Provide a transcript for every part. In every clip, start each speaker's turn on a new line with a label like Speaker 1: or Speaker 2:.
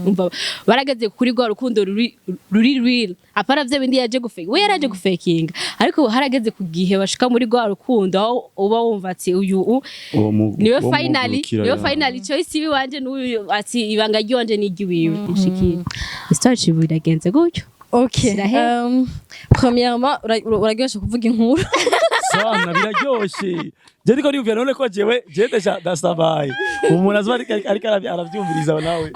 Speaker 1: Umva, barageze kuri rwa rukundo ruri real, apana vya bindi yaje gufake. We yaraje gufakinga, ariko harageze ku gihe bashika muri rwa rukundo aho uba wumva ati uyu
Speaker 2: Uwo
Speaker 1: niwe
Speaker 2: uwo
Speaker 1: finally
Speaker 2: mugurukira
Speaker 1: niwe
Speaker 2: ya.
Speaker 1: Finally choice iwanje n'uyu, ati ibanga ry'iwanje n'iry'iwiwe. Ishikira histoire cibu iragenze gutyo.
Speaker 3: Ok.
Speaker 1: Sirahe.
Speaker 3: Premièrement, uraryoshe kuvuga inkuru.
Speaker 2: Sana biraryoshe. Je ndiko niyumvira none ko jewe déjà ndasabaye umuntu azoba ariko aravyumviriza nawe.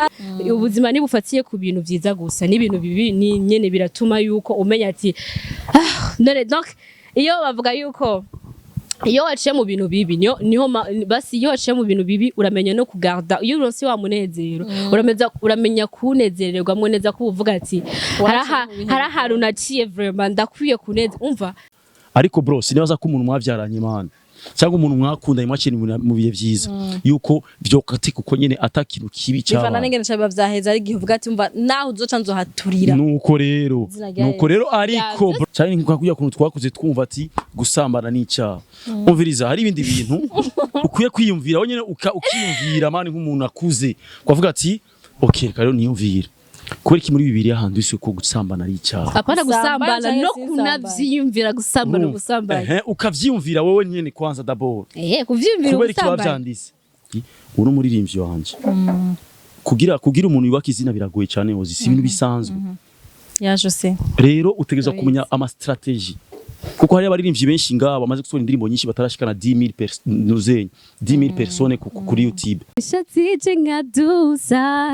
Speaker 1: Ubuzima ntibufatiye ku bintu vyiza gusa, n'ibintu bibi ni nyene biratuma yuko umenya ati ah, none donc iyo bavuga yuko iyo waciye mu bintu bibi niho basi iyo waciye mu bintu bibi uramenya no kugarda. Iyo uronse wa munezero, uramenya kunezererwamwo neza, ko uvuga ati
Speaker 3: Waraciye mu bihe.
Speaker 1: Hari ahantu naciye, vraiment ndakwiye kuneze, umva.
Speaker 2: Ariko bro, sinibaza ko umuntu mwavyaranye, man, cyangwa umuntu mwakundanye, mwakiri mu bihe vyiza, yuko vyokatika uko nyene ata kintu kibi
Speaker 3: Bivana
Speaker 2: cyabaye.
Speaker 3: n'ingene biba vyaheze, ari igihe uvuga ati umva, naho uzoca nzohaturira.
Speaker 2: Nuko rero
Speaker 3: Izina rya
Speaker 2: nuko rero, ariko bro, cyane nka kuya kuntu twakuze twumva ati gusambana n'icyaha. Umviriza, hari ibindi bintu ukwiye kwiyumvira wowe nyene, ukiyumvira, man, nk'umuntu akuze, ukavuga ati okay, reka rero niyumvire kubera iki muri Bibiliya handitse ko gusambana ari icyaha.
Speaker 1: Apana
Speaker 3: Gusambana
Speaker 1: gusambana
Speaker 3: canke
Speaker 1: no
Speaker 3: sinsambane.
Speaker 1: kunavyiyumvira gusambana,
Speaker 2: Urumva?
Speaker 1: gusambana.
Speaker 2: Ehe, ukavyiyumvira wowe nyene kwanza d'abord.
Speaker 1: Kuvyiyumvira
Speaker 2: Kubera iki
Speaker 1: gusambana.
Speaker 2: bavyanditse? Uri umuririmbyi wanje, kugira umuntu yubaka izina biragoye cyane hozi, si ibintu bisanzwe.
Speaker 3: Ya, je sais.
Speaker 2: Rero utegerezwa kumenya ama stratégie, kuko hari abaririmbyi benshi ngaba bamaze gusohora indirimbo nyinshi batarashikana 10000 nuzenye 10000 personnes kuri YouTube.
Speaker 1: Shatije nkaduza.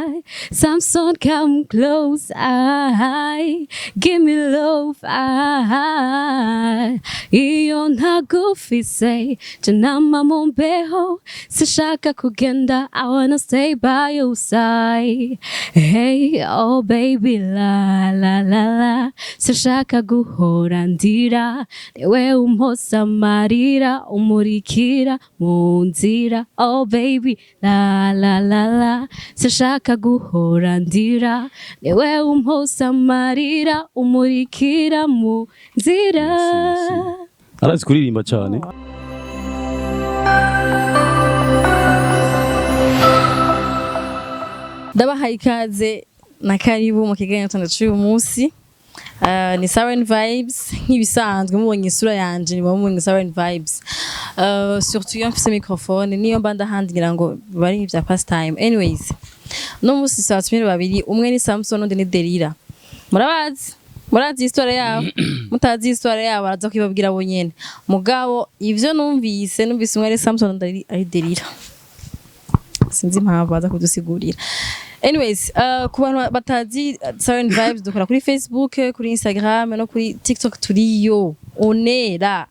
Speaker 1: Samson, come close, I give me love, I iyo ntagufise je nama mu mbeho, sinshaka kugenda. I wanna stay by your side. Hey, oh baby, la la la la, sinshaka guhora ndira, niwe umpoza amarira, umurikira mu nzira. Oh baby, la la la la, sinshaka guhora ndira, niwe umpoza amarira, umurikira mu nzira.
Speaker 2: Merci, merci. Arazi kuririmba cyane.
Speaker 3: Ndabahaye ikaze na karibu mu kiganiro cyanjye cy'uyu munsi. Ni Siren Vibes nk'ibisanzwe. Mubonye isura yanje ni mubonye Siren Vibes. Surtout iyo mfise microphone, niyo mba ndahandi ngira ngo bari ivya pastime. Anyways, no munsi saa tumire babiri, umwe ni Samson, undi ni Delira. Murabazi, murazi histoire yabo, mutazi histoire yabo baraza kwibabwira bo nyene. Mugabo ivyo numvise umwe ari Samson, undi ari Delira, sinzi impamvu, baza kudusigurira. Anyways, ku bantu batazi Siren Vibes, dukora kuri Facebook, kuri Instagram no kuri TikTok, turiyo onera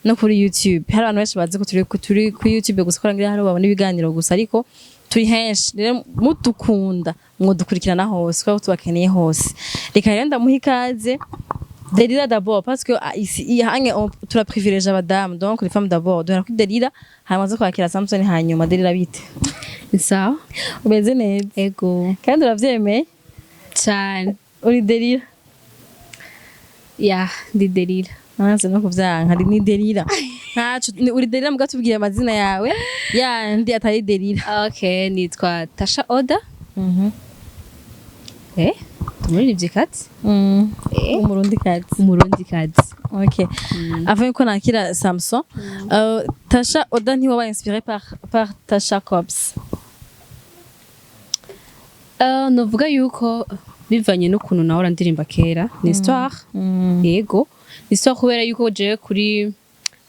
Speaker 3: no kuri YouTube. Hari abantu benshi bazi ko turi kuri YouTube gusa, ko ngira hari babona ibiganiro gusa, ariko turi henshi. Rero mutukunda mwodukurikirana hose kuko tubakeneye hose. Reka rero ndamuha ikaze Delila d'abord, parce que ah, ici ihange turaprivilégie abadamu, donc les femmes d'abord. Duhera kuri Delila, hanyuma zo kwakira Samson hanyuma. Delila, bite?
Speaker 1: Sawa.
Speaker 3: Umeze neza?
Speaker 1: Ego.
Speaker 3: Kandi uravyemeye?
Speaker 1: Cyane.
Speaker 3: Uri Delila?
Speaker 1: Ya, ndi Delila.
Speaker 3: Nanze no kuvyanka, ni Delila ntaco uri Delila. Muga tubwire amazina yawe yandi atari Delila.
Speaker 1: Okay, nitwa Tasha Oda. Umuririmvyikazi.
Speaker 3: Umurundikazi.
Speaker 1: Umurundikazi.
Speaker 3: Ok. Avant yuko nakira Samson, Tasha Oda ntiwaba inspiré par Tasha Cobbs?
Speaker 1: Novuga yuko bivanye n'ukuntu nahora ndirimba kera, ni histoire. Yego, ni histoire, kubera yuko jewe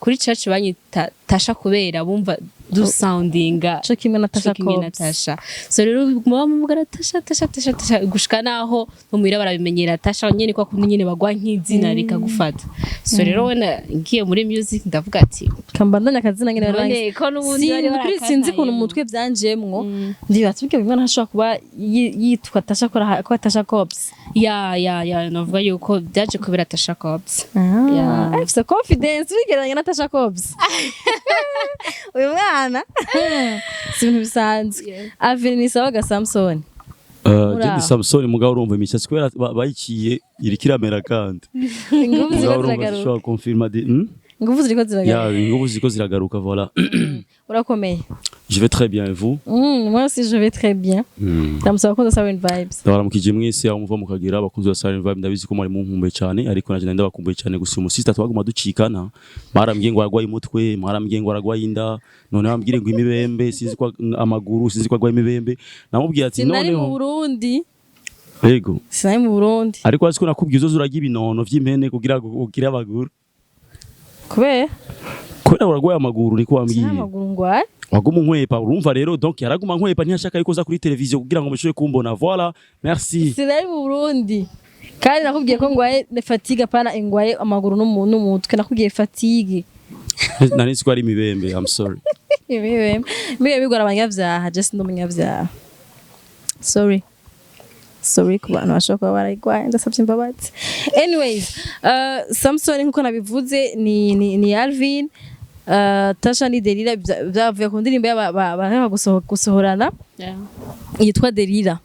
Speaker 1: kuri church banyita Tasha kubera bumva dusoundinga
Speaker 3: Co kimwe na Tasha
Speaker 1: co kimwe na
Speaker 3: Cobbs.
Speaker 1: Tasha. So rero muba muvugana Tasha, Tasha, Tasha, Tasha, gushika naho no muhira barabimenyera Tasha nyene, kwa kundi nyene bagwa nk'izina rikagufata. So rero wena ngiye muri music ndavuga ati
Speaker 3: Kambandanya akazina nyene bari
Speaker 1: none
Speaker 3: bangize.
Speaker 1: ko n'ubundi bari
Speaker 3: Kuri sinzi ukuntu mu mutwe vyanjemwo, ndibaza tubwiye umwana ashobora kuba yitwa Tasha ko Tasha Cobbs.
Speaker 1: Ya, novuga yuko byaje kubera Tasha Cobbs.
Speaker 3: Ah, afise confidence bigereranya na Tasha Cobbs. Uyu mwana si ibintu bisanzwe. Aveni sawaga Samson. Uraho.
Speaker 2: Je ndi Samson, mugabo urumva imishatsi kubera bayiciye iriko iramera kandi
Speaker 3: Inguvu
Speaker 2: mugabo
Speaker 3: ziriko
Speaker 2: urumva
Speaker 3: ziragaruka.
Speaker 2: zishobora confirma de?
Speaker 3: Ingufu ziriko ziragaruka.
Speaker 2: Ya, ingufu ziriko ziragaruka, voilà.
Speaker 3: Urakomeye?
Speaker 2: Je vais très bien, et vous?
Speaker 3: Moi aussi je vais très bien. Ndamusaba ko Siren Vibes.
Speaker 2: Ndabaramukije mwese aho muva mukagera, abakunzi ba Siren Vibe. Ndabizi ko mwari munkumbuye cyane, ariko naje ndabakumbuye cyane. Gusa umusista twaguma ducikana, marambwiye ngo aragwaye umutwe, marambwiye ngo aragwaye inda, none bambwire ngo imibembe, sinzi ko amaguru, sinzi ko arwaye imibembe. Namubwiye ati
Speaker 3: Sinari mu
Speaker 2: noneho
Speaker 3: Burundi.
Speaker 2: Yego.
Speaker 3: Sinari mu Burundi.
Speaker 2: Ariko azi ko nakubwiye uzoza urarya ibinono vy'impene kugira ngo ugire amaguru.
Speaker 3: Kubera?
Speaker 2: Kubera uragwaye amaguru, niko wambwiye.
Speaker 3: Sinari amaguru ngwaye.
Speaker 2: Waguma unkwepa, urumva rero. Donc yaraguma nkwepa, ntiyashaka yuko uza kuri televiziyo kugira ngo mushobore kumbona. Voilà, merci.
Speaker 3: Sinari mu Burundi. Kandi nakubwiye ko ngwaye fatigue, apana ngwaye amaguru n'umutwe. Nakubwiye fatigue.
Speaker 2: Nari nzi ko ari imibembe, I'm sorry.
Speaker 3: Imibembe. Imibembe igora abanyabyaha, je sindi umunyabyaha. Sorry. Sorry ku bantu bashobora kuba barayigwaye, ndasabye imbabazi. Anyways, Samson nkuko nabivuze ni Alvin. Tasha ni Delila, byavuye ku ndirimbo y'aba gusohorana yitwa Delila.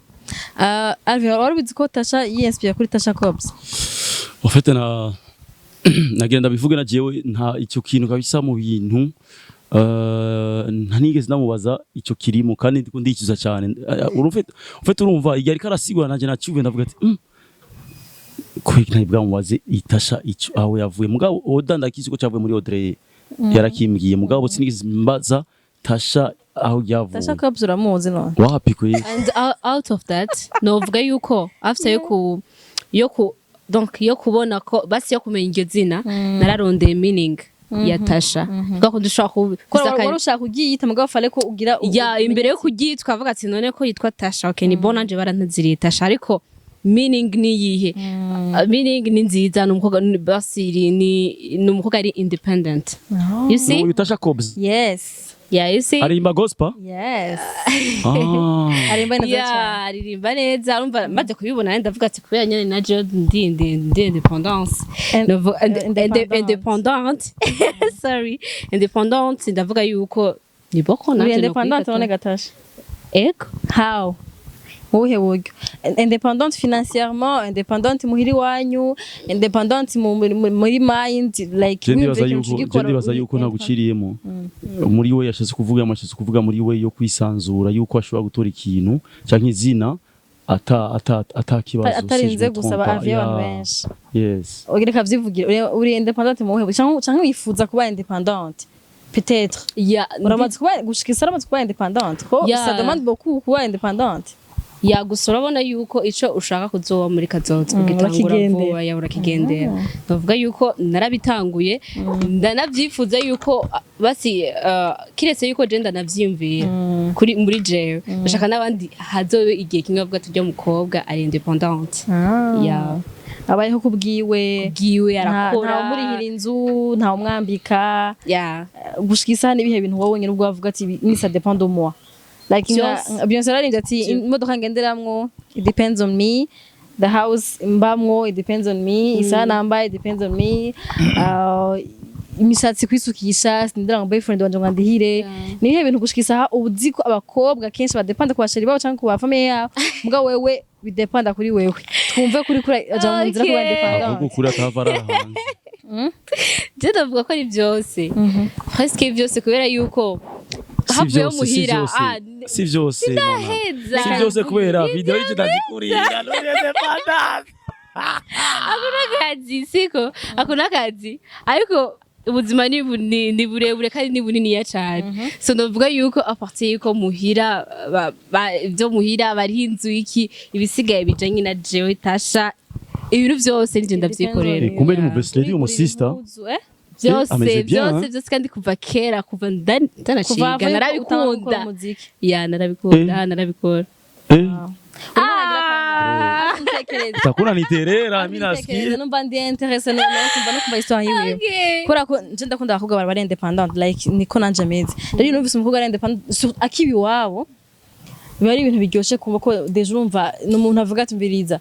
Speaker 3: Alvin, wari ubizi ko Tasha yinspire kuri Tasha Cobbs?
Speaker 2: En fait, na nagira ndabivuge, na jewe nta icyo kintu kabisa mu bintu nta nigeze namubaza icyo kirimo, kandi ndiko ndikiza cyane. Urumva, en fait, urumva igihe ariko arasigura nanje nacyuve, ndavuga ati kubera ntari bwamubaze itasha icyo aho yavuye. Mugabo Oda ndakizi ko cyavuye muri Audrey, yarakimbwiye, mugabo sinigeze mbaza Tasha aho ryavuye.
Speaker 3: Tasha Cobbs uramuzi none?
Speaker 2: Wapi kwe.
Speaker 1: And out of that, novuga yuko after yo ku donc yo kubona ko basi yo kumenya iryo zina, nararondeye meaning ya Tasha kuko dushobora
Speaker 3: Ko wari ushaka kugiyita, mugabo fallait ko ugira
Speaker 1: ya imbere yo kuryitwa avuga ati none ko yitwa Tasha, okay, ni bon, nanje barantaziriye Tasha, ariko meaning ni yihe? Meaning ni nziza, ni umukobwa basi ni umukobwa ari independent, you see.
Speaker 2: Uyu Tasha Cobbs?
Speaker 3: Yes.
Speaker 1: Yeah, you see.
Speaker 2: Aririmba gospel?
Speaker 3: Yes.
Speaker 2: Ah.
Speaker 3: Arimba neza
Speaker 1: Yeah.
Speaker 3: cyane.
Speaker 1: Aririmba neza. Urumva maze kubibona ndavuga ati kubera nyene na je ndi independence,
Speaker 3: Independent.
Speaker 1: Independent, sorry, independent. Ndavuga yuko ni boko
Speaker 3: Uri
Speaker 1: nanje
Speaker 3: independent none, Gatasha?
Speaker 1: Ego.
Speaker 3: How? Mu buhe buryo? Independent financièrement, independent muhiri wanyu, independent muri mind, like
Speaker 2: Je ndibaza
Speaker 3: wiyumvira ikintu
Speaker 2: yuko je
Speaker 3: ugikora
Speaker 2: ndibaza
Speaker 3: uri
Speaker 2: yuko nta guciriyemo muri we, yashatse kuvuga, yashatse kuvuga muri we yo kwisanzura, yuko ashobora gutora ikintu canke izina ata kibazo.
Speaker 3: Atarinze gusaba avis y'abantu benshi.
Speaker 2: Yes.
Speaker 3: Reka vyivugira, uri independent mu buhe buryo? Canke wifuza kuba independent peut-être?
Speaker 1: Yeah.
Speaker 3: Uramaze kuba, gushika isa uramaze kuba independent ko
Speaker 1: Yeah.
Speaker 3: ça demande beaucoup kuba independent.
Speaker 1: Ya, gusa urabona yuko ico ushaka kuzoba muri kazoza ugitangura
Speaker 3: urakigendera.
Speaker 1: vuba. Ya, urakigendera. Ndavuga yuko narabitanguye, ndanavyifuza yuko basi kiretse yuko je ndanavyiyumvira kuri muri jewe, ndashaka n'abandi hazobe igihe kimwe bavuga ati urya mukobwa ari independent. Ya.
Speaker 3: Abayeho kubwiwe.
Speaker 1: Bwiwe, arakora.
Speaker 3: Nta umurihira inzu, nta umwambika.
Speaker 1: Ya.
Speaker 3: Gushika isaha n'ibihe bintu wowe wenyine ubwo wavuga ati ni ça dépend de moi, like
Speaker 1: Vyose.
Speaker 3: Beyonce yararimbye ati imodoka ngenderamwo, it depends on me, the house mbamwo, it depends on me, isaha nambaye, it depends on me, imishatsi kwisukisha, sindira ngo boyfriend wanje ngo andihire. Ni ibihe bintu gushika isaha uzi ko abakobwa kenshi badependa ku bachéri babo canke ku bafamille yabo, mugabo wewe bidependa kuri wewe? Twumve kuri aja mu nzira kuba
Speaker 1: Okay.
Speaker 3: independent.
Speaker 2: Ahubwo kuri atava ari hanze.
Speaker 1: Je ndavuga ko ari byose, presque byose, kubera yuko
Speaker 2: Si
Speaker 1: havuyeho
Speaker 2: vyose, si
Speaker 1: muhira
Speaker 2: vyose, si vyose, mwana.
Speaker 1: Sindaheza.
Speaker 2: Si vyose, kubera video y'icyo ndazikurira none independent.
Speaker 1: Ako n'akazi, siko ako n'akazi, ariko ubuzima ni burebure kandi ni buniniya cyane. So ndavuga yuko à partir yuko muhira ibyo muhira bariho inzu, iki ibisigaye bijanye na jewe Tasha, ibintu byose nivyo ndavyikorera.
Speaker 2: Eh, kumbe ni mu best lady, umu sister.
Speaker 3: Impuzu, eh?
Speaker 1: Byose.
Speaker 2: Ameze bien,
Speaker 1: Byose.
Speaker 2: hein?
Speaker 1: Byose, kandi kuva kera, kuva
Speaker 3: Kuva
Speaker 1: ndanaciga
Speaker 3: ava yuko utangura gukora
Speaker 1: narabikunda.
Speaker 3: umuziki.
Speaker 1: Ya, narabikunda, narabikora.
Speaker 2: Eh,
Speaker 3: Ah,
Speaker 2: utakuna niterera mimi
Speaker 3: ntekereza
Speaker 2: nasikia.
Speaker 3: numva ndi intéressé no kumva histoire yiwe,
Speaker 1: Okay.
Speaker 3: kubera ko nje ndakunda abakobwa bari independent, like niko nanje meze. Rero iyo numvise umukobwa ari independent akiba iwabo, biba ari ibintu biryoshe kumva ko déjà urumva ni umuntu avuga ati mbiriza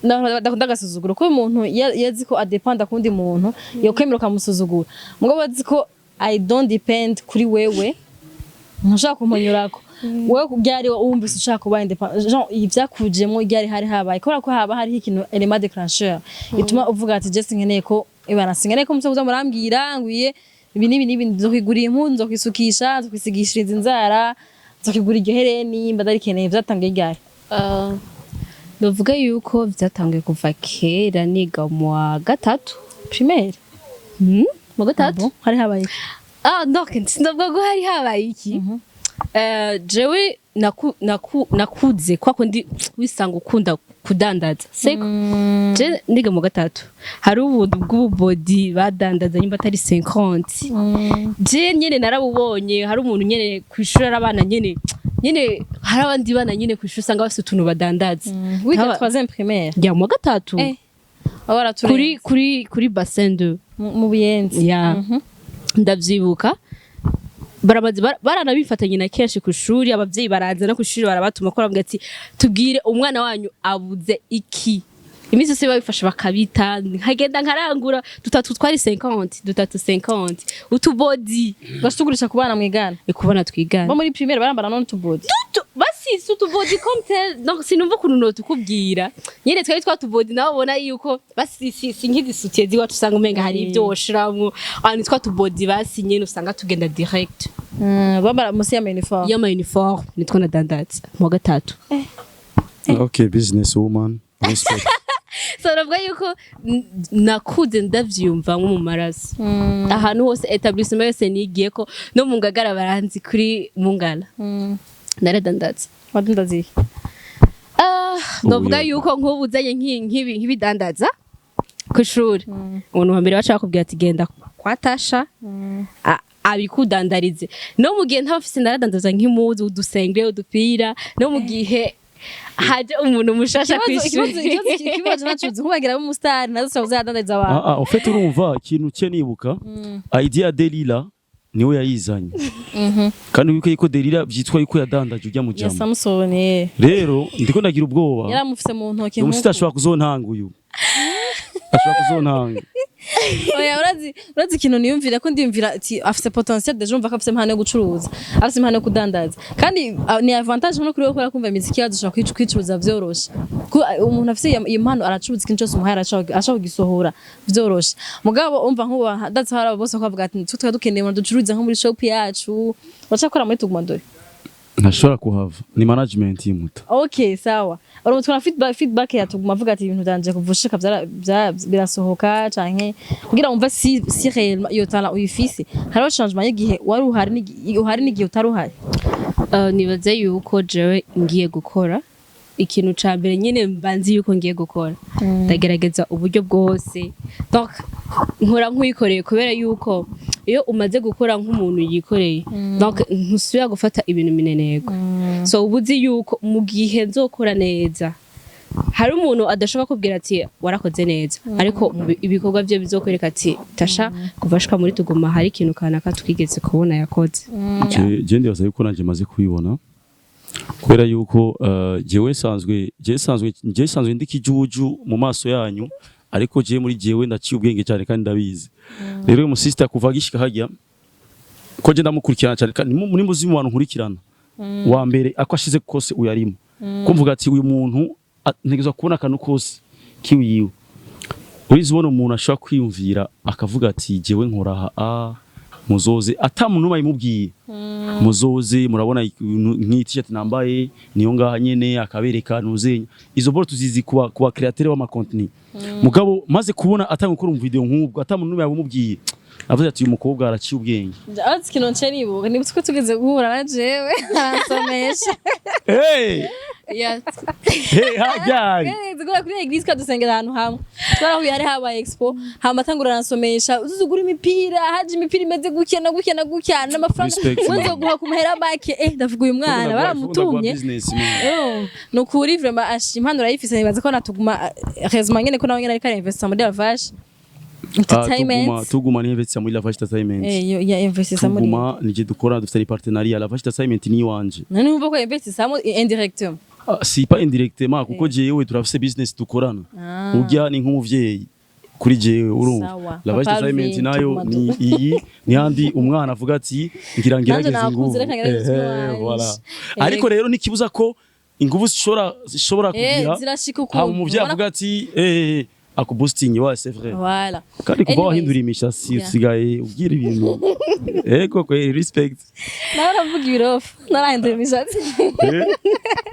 Speaker 3: ndakunda agasuzuguro ko umuntu iyo azi ko adependa kundi muntu yokwemera ukamusuzugura, mugabo azi ko I don't depend kuri wewe, ntushaka kumponyurako wewe. Byari wumvise ushaka kuba independent, genre ivyakujemo ryari hari habaye, kubera ko haba hariho ikintu, élément déclencheur ituma uvuga ati je sinkeneye ko Ibana singane ko musoza murambwira ngwiye ibi n'ibi n'ibi, nzokwigurira impuzu, nzokwisukisha, nzokwisigishiriza inzara, nzokwigura iryo hereni mba ndarikeneye. Vyatangiye ryari?
Speaker 1: Ndavuga yuko vyatanguye kuva kera, niga mu wa gatatu.
Speaker 3: Primaire?
Speaker 1: Mu wa gatatu.
Speaker 3: Bon, hari habaye iki?
Speaker 1: Ah, donc sindavuga ko hari habaye iki. Jewe nakuze kwa kundi wisanga ukunda kudandaza, seko je niga mu gatatu hari ubuntu bw'ububodi badandaza, nimba atari 50. Je nyene narabubonye, hari umuntu nyene kwishuri, ari abana nyene, hari abandi bana nyene kwishuri usanga bafise utuntu badandaza.
Speaker 3: Wiga
Speaker 1: Haba-
Speaker 3: 3e primaire?
Speaker 1: Ya, mu wa gatatu.
Speaker 3: Waba
Speaker 1: Kuri bassin 2.
Speaker 3: Mu Buyenzi?
Speaker 1: Ya, ndavyibuka, baramaze baranabifatanye na kenshi ku ishuri, abavyeyi baraza no ku ishuri barabatuma ko baravuga ati: "Tubwire umwana wanyu abuze iki." Iminsi yose babifashe bakabita, nkagenda nkarangura dutatu twari 50, dutatu 50, utubodi.
Speaker 3: Bashitugurisha ku bana mwigana?
Speaker 1: Kubona twigana.
Speaker 3: Bo muri primaire barambara none utubodi?
Speaker 1: Basi utubodi comme tel, donc sinumva ukuntu notukubwira nyene, twari twatubodi nawe ubona yuko basi si nk'izi soutien ziwacu usanga umenga hari ibyo woshiramwo, ahantu twatubodi basi nyene usanga tugenda direct.
Speaker 3: Bambara musi ya uniforme?
Speaker 1: Y'ama uniforme, nitwo nadandaza mu wa gatatu.
Speaker 2: Okay, business woman, respect.
Speaker 1: So navuga yuko nakuze ndavyumva nko mu maraso, ahantu hose, établissement yose nigiye ko, no mu Ngagara baranzi kuri Mungala, naradandaza.
Speaker 3: Wadandaza iki?
Speaker 1: Ah, novuga
Speaker 2: Ubuyoga.
Speaker 1: yuko nk'ubu uzanye nk'ibidandaza ku ishuri, umuntu wa mbere baca bakubwira ati: "Genda kwa Tasha abikudandarize." No mu gihe ntabafise, naradandaza nk'impuzu, udusengre, udupira, no mu gihe haje umuntu mushasha ku
Speaker 3: Ikibazo
Speaker 1: ishuri.
Speaker 3: ikibazo nacuze nkubagira b'umusitari nazo usanga uzadandariza abantu.
Speaker 2: Ah, ah, en fait urumva ikintu cye nibuka, idea ya Delila niwe yayizanye, kandi wibuke yuko Delila byitwa yuko yadandaje ujya mu
Speaker 3: Ya.
Speaker 2: jama.
Speaker 3: Samusoni.
Speaker 2: Rero ndiko ndagira ubwoba.
Speaker 3: Yaramufise mu ntoki.
Speaker 2: Umusitari ashobora kuzontanga, uyu ashobora kuzontanga.
Speaker 3: Oya, urazi ikintu niyumvira ko ndiyumvira ati afise potentiel déjà, umva ko afise impano yo gucuruza, afise impano yo kudandaza, kandi ni avantage no kuri we kubera kumva imiziki yacu ushobora kwicuruza vyoroshe. Ko umuntu afise iyo mpano aracuruza ikintu cyose umuhaye, arashobora kugisohora vyoroshe. Mugabo umva nk'ubu ndazi hari abo bose ko bavuga ati twe dukeneye umuntu ducuruza nko muri shop yacu, uracakora muri Tuguma Dore?
Speaker 2: Ntashobora kuhava, ni management yimuta.
Speaker 3: Okay, sawa. Urumva feedback ya Tuguma avuga ati ibintu byanje kuvushika birasohoka canke kugira wumva si réellement iyo talent uyifise, hariho changement y'igihe wari uhari uhari n'igihe utari uhari?
Speaker 1: Nibaze yuko jewe ngiye gukora ikintu ca mbere nyine mba nzi yuko ngiye gukora, ndagerageza uburyo bwose, donc nkora nk'uyikoreye, kubera yuko iyo umaze gukora nk'umuntu yikoreye, donc ntusubira gufata ibintu minenegwe. So uba uzi yuko mu gihe nzokora neza, hari umuntu adashobora kubwira ati warakoze neza, ariko ibikorwa bye bizokwereka ati Tasha kuva ashika muri Tuguma hari ikintu kanaka twigeze kubona yakoze.
Speaker 2: Je ndibaza yuko nanje maze kubibona, kubera yuko jewe sanzwe ndi kijuju mu maso yanyu, ariko jewe muri jewe ndaciye ubwenge cyane kandi ndabizi. Rero uyu musista kuva agishika hajya, ko je ndamukurikirana cyane kandi muri muzi mu bantu nkurikirana wa mbere, ako ashize kose uyarimo kumvuga ati uyu muntu ntegerezwa kubona akantu kose kiwiwe. Urizi ubona umuntu ashobora kwiyumvira akavuga ati jewe nkora aha, muzoze, ata muntu n'umwe abimubwiye, muzoze murabona ibintu nk'iyi t-shirt nambaye niyo ngaha nyene, akabereka ntuzenya izo boro tuzizi kuba créateur w'ama contenu. Mugabo maze kubona atanga gukora mu video nk'ubwo ata muntu n'umwe yabimubwiye, avuze ati uyu mukobwa araciye ubwenge.
Speaker 3: Azi ikintu nce nibuka, nibutse ko tugeze guhura na jewe aransomesha.
Speaker 2: Hey!
Speaker 1: Yes.
Speaker 2: Hey, hajyari.
Speaker 3: Tugura kuri église, kadusengera ahantu hamwe, twarahuye hari habaye expo, hama atangura aransomesha: "Uzuza ugura imipira, haje imipira imeze gutya na gutya na gutya n'amafaranga."
Speaker 2: Respect, man.
Speaker 3: Nzoguha ku mahera make. Ndavuga uyu mwana baramutumye.
Speaker 2: Business, man.
Speaker 3: Oh, ni ukuri vraiment impano urayifise. Nibaza ko natuguma heureusement nyene ko nawe nyene ariko arinvestisa muri Lavage Entertainment.
Speaker 2: Tuguma, Tuguma ni investisa muri Lavage Entertainment.
Speaker 3: Ya investisa muri
Speaker 2: Tuguma nije dukora, dufite partenariat, Lavage Entertainment ni iwanje.
Speaker 3: None wumva ko investisa indirectement?
Speaker 2: Ah, si pas indirectement, kuko jewe turafise business dukorana. Urya ni nk'umuvyeyi kuri jewe, urumva.
Speaker 3: Sawa.
Speaker 2: Lavage
Speaker 3: Papa
Speaker 2: Entertainment
Speaker 3: Alvin,
Speaker 2: nayo
Speaker 3: Tuguma
Speaker 2: ni iyi, ni handi umwana avuga ati ngira ngerageze
Speaker 3: nakuze,
Speaker 2: inguvu.
Speaker 3: reka ngerageze
Speaker 2: Ehe,
Speaker 3: iwanje.
Speaker 2: voilà. Ariko rero nikibuza ko inguvu zishobora kugira
Speaker 3: zirashika
Speaker 2: haba
Speaker 3: ukuntu
Speaker 2: umuvyeyi avuga ati Akuboosting, ouais, c'est vrai.
Speaker 3: Voilà.
Speaker 2: Kandi kuva
Speaker 3: Anyways.
Speaker 2: wahindura imishasi, usigaye ubwira ibintu, ego kwe, respect.
Speaker 3: Nawe uravuga ibirofu, narahindura imishatsi.
Speaker 2: Eh?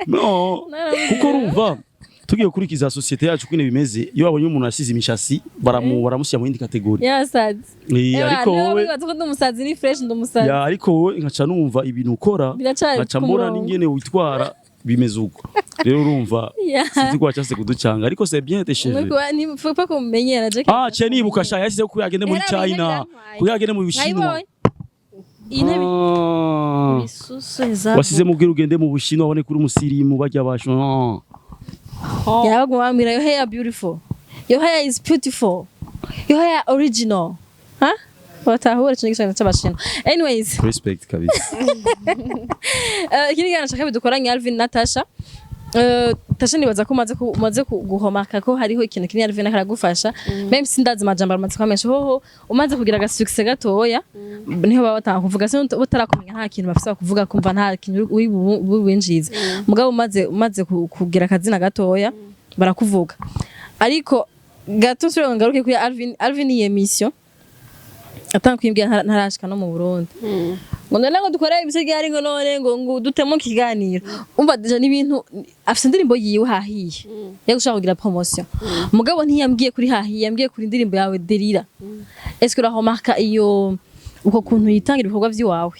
Speaker 2: No, kuko urumva tugiye gukurikiza société yacu kwine bimeze, iyo babonye umuntu asize imishasi baramushyira mu yindi catégorie.
Speaker 3: Y'abasazi.
Speaker 2: Eh, ariko wowe
Speaker 3: wibaza ko ndi umusazi, ni fresh, ndi umusazi.
Speaker 2: Ya, ariko wowe nkaca numva ibintu ukora,
Speaker 3: Biracari
Speaker 2: nkaca
Speaker 3: ku
Speaker 2: mbona
Speaker 3: murongo.
Speaker 2: n'ingene witwara bimeze uko. Rero urumva sinzi ko wacyase kuducanga, ariko c'est bien, tes cheveux.
Speaker 3: Faut pas kumenyera je.
Speaker 2: Ah, cye nibuka sha, yashyizeho ko yagende muri
Speaker 3: Era
Speaker 2: China,
Speaker 1: birantwaye.
Speaker 2: ko yagende mu Bushinwa.
Speaker 3: Nkayibonye iyi ntebe.
Speaker 2: Ah.
Speaker 3: Ibisusu za
Speaker 2: Wasize mubwira ugende mu Bushinwa, abone kuri umusirimu bajya basho.
Speaker 3: Yabaguma bambwira: "Your hair beautiful, your hair is beautiful, your hair original." Ha, batahura ikintu gishaka cy'abashinwa. Anyways.
Speaker 2: Respect kabisa.
Speaker 3: Ikindi kiganiro nshaka bidukoranye Alvin na Tasha. Tasha, nibaza ko umaze guhomaka ko hariho ikintu kinini Alvin akaragufasha, même si ndazi amajambo aramaze kwamesha hoho. Umaze kugira aga succès gatoya niho baba batanga kuvuga, se utarakumenya nta kintu bafise kuvuga, kumva nta kintu uri winjiza. Mugabo umaze kugira akazina gatoya barakuvuga. Ariko gato nsubire ngo ngaruke kuri Alvin. Alvin, iyi émission atanga kwimbwira ntarashika no mu Burundi, ngo none ngo dukore ibisigari, ngo none ngo dutemo ikiganiro. Umva, déjà n'ibintu afise indirimbo yiwe hahiye yo gushaka kugira promotion, mugabo ntiyambwiye kuri hahiye, yambwiye kuri indirimbo yawe Delila. Est-ce que urahomarka iyo uko kuntu yitangira ibikorwa vy'iwawe?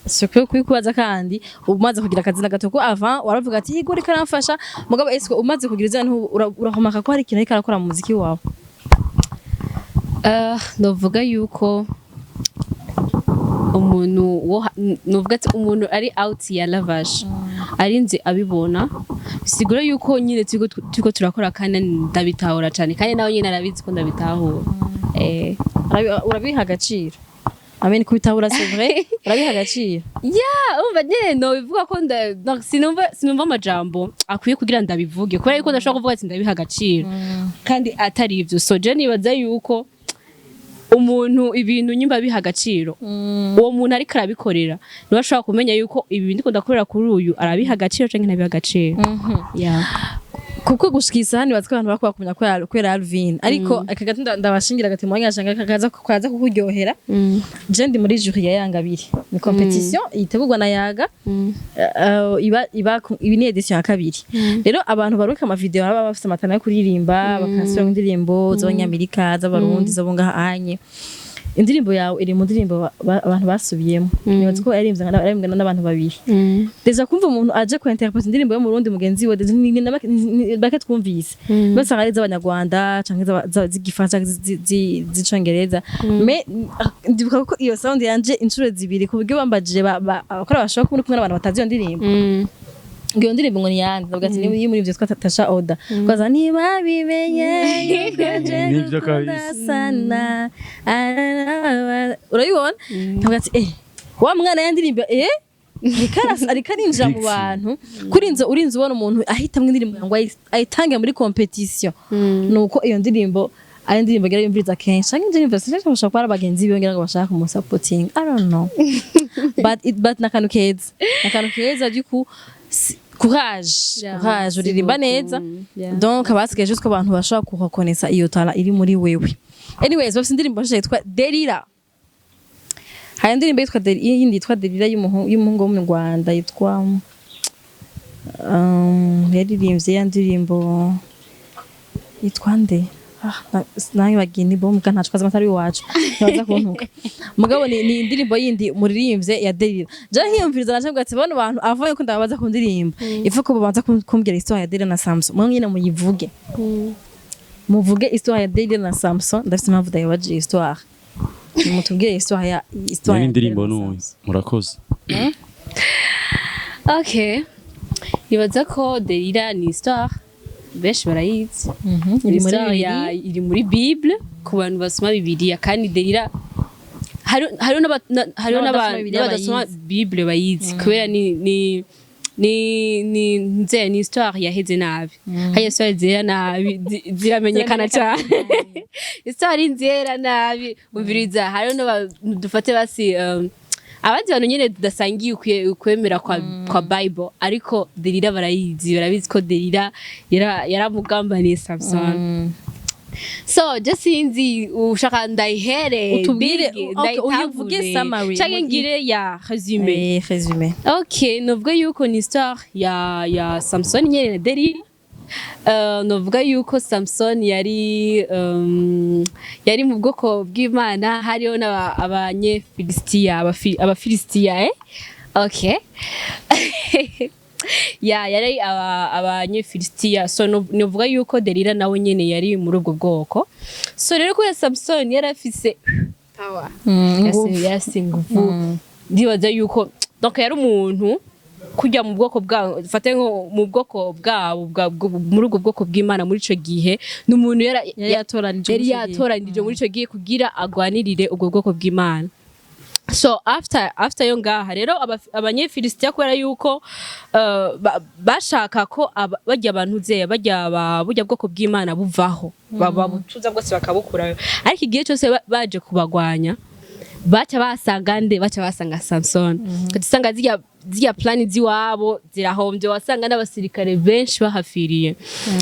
Speaker 3: Siko kubikubaza kandi umaze kugira akazina gato, ko avant waravuga ati: "Yego, reka aramfasha." Mugabo est-ce que umaze kugira izina urahomaka ko hari ikintu ariko arakora mu muziki wawe?
Speaker 1: Novuga yuko umuntu wo novuga ati umuntu ari out ya lavage arinze abibona, bisigura yuko nyine turiko turakora kandi ndabitahura cyane, kandi nawe nyine arabizi ko ndabitahura.
Speaker 3: Urabiha agaciro? Amen, kubitabura, c'est vrai, urabiha agaciro?
Speaker 1: Yeah, umva nyene no bivuga ko donc sinumva amajambo akwiye kugira ndabivuge, kubera yuko ndashobora kuvuga ati ndabiha agaciro kandi atari ivyo. So je nibaza yuko umuntu ibintu nyimba biha agaciro, uwo muntu ariko arabikorera niwe ashobora kumenya yuko ibi ndiko ndakorera kuri uyu arabiha agaciro canke ntabiha agaciro. Yeah.
Speaker 3: Kuko gushika isaha nibaza ko abantu bakwiye kumenya ko kubera Alvin. Ariko aka gato ndabashingira agati mu mwanya kaza kukuryohera. Je ndi muri jury ya Yangabiri, ni compétition itegurwa na Yaga. Iba ibi ni édition ya kabiri. Rero abantu baruka ama vidéo baba bafise ama talent yo kuririmba, bakasubira indirimbo z'abanyamerika, z'abarundi, z'abo ngaha anye. Indirimbo yawe iri mu ndirimbo abantu basubiyemo. Nibaza ko yaririmbwe n'abantu babiri. Déjà kumva umuntu aje ku interpréter indirimbo yo mu Burundi mugenzi we, déjà ni bake twumvise, basanga ari iz'abanyarwanda canke z'igifaransa canke z'icongereza. Mais ndibuka ko iyo sound yanje inshuro zibiri, ku buryo bambajije abakora bashobora kuba uri kumwe n'abantu batazi iyo ndirimbo, ngo iyo ndirimbo ngo ni yande, ndavuga ati niyo muri ivyo twa Tasha Oda, kwaza ntibabimenye yuko je
Speaker 2: Nivyo
Speaker 3: gukunda
Speaker 2: kabisa.
Speaker 3: sana. Urabibona, ndavuga ati wa mwana ya ndirimbo ariko arinjira mu
Speaker 2: Big
Speaker 3: bantu kuri urinze ubona umuntu ahitamwo indirimbo ngo ayitange muri compétition, nuko iyo ndirimbo ari indirimbo agira yumviriza kenshi, canke indirimbo sinzi, bashobora kuba ari abagenzi biwe ngira ngo bashaka kumusapotinga, I don't know, but nakantu keza, nakantu keza du coup. Courage.
Speaker 1: Yeah,
Speaker 3: courage,
Speaker 1: merci
Speaker 3: uririmba
Speaker 1: beaucoup.
Speaker 3: neza.
Speaker 1: Yeah.
Speaker 3: Donc abasigaye juste ko abantu bashobora kureconnaissa iyo talent iri muri wewe. Anyways, bafite indirimbo nshya yitwa Delila. Hari indirimbo yitwa yindi yitwa Delila y'umuhungu wo mu Rwanda yitwa yaririmbye ya ndirimbo yitwa nde? Nayibagiye, ni bombwa ntaco kazi amatari iwacu ntibaza kuntuka. Mugabo ni indirimbo yindi muririmbye ya Delila. Je nkiyumviriza naje mbwa ati bano bantu avuye ko ndababaza ku ndirimbo, ifu ko babanza kumbwira histoire ya Delila na Samson. Mwe nyine muyivuge, muvuge histoire ya Delila na Samson. Ndafite impamvu ndayibaje histoire, mutubwire histoire
Speaker 2: Nyene
Speaker 3: ya
Speaker 2: indirimbo
Speaker 3: Delila na
Speaker 2: n'uyu
Speaker 3: Samson.
Speaker 2: Murakoze.
Speaker 1: Okay, nibaza ko Delila ni histoire benshi barayizi.
Speaker 3: Iri muri
Speaker 1: Histoire
Speaker 3: Bibiliya.
Speaker 1: Iri muri Bible ku bantu basoma Bibiliya. Kandi Delila hariho hariho
Speaker 3: n'abadasoma Bibiliya
Speaker 1: n'abadasoma
Speaker 3: bayizi.
Speaker 1: Bible bayizi, kubera ni nze ni histoire yaheze nabi. Haya, histoire zera nabi ziramenyekana cyane. Histoire nzera nabi, umviriza, hariho dufate basi abandi bantu nyene tudasangiye ukwemera kwa Bible, ariko Delila barayizi, barabizi ko Delila yaramugambaniye Samson. So je sinzi ushaka ndayihere
Speaker 3: Utubwire,
Speaker 1: bige,
Speaker 3: okay, uyivuge
Speaker 1: ndayitangure.
Speaker 3: summary.
Speaker 1: Canke ngire ya résumé?
Speaker 3: Résumé.
Speaker 1: Ok, novuga yuko ni histoire ya Samson nyene na Delila. Novuga yuko Samson yari mu bwoko bw'Imana, hariho n'abanyefilisitiya, abafilisitiya, eh? Okay. Ya, yari abanyefilisitiya. So novuga yuko Delila nawe nyene yari muri ubwo bwoko. So rero kubera Samson yari afise power, yarafise ingufu, ndibaza yuko donc yari umuntu kujya mu bwoko bwa, fate nko mu bwoko bwabo muri ubwo bwoko bw'Imana muri ico gihe, ni umuntu
Speaker 3: Yari yatoranije
Speaker 1: yari
Speaker 3: muri ico gihe.
Speaker 1: Yatoranije muri ico gihe kugira agwanirire ubwo bwoko bw'Imana. So after yo ngaha rero, abanyefilisitiya kubera yuko bashaka ko barya abantu zeya barya burya bwoko bw'Imana buvaho, babutuza bwose bakabukurayo, ariko igihe cyose baje kubagwanya baca basanga nde? Baca basanga Samson. Ugasanga zirya plan ziwabo zirahombye, wasanga n'abasirikare benshi bahafiriye.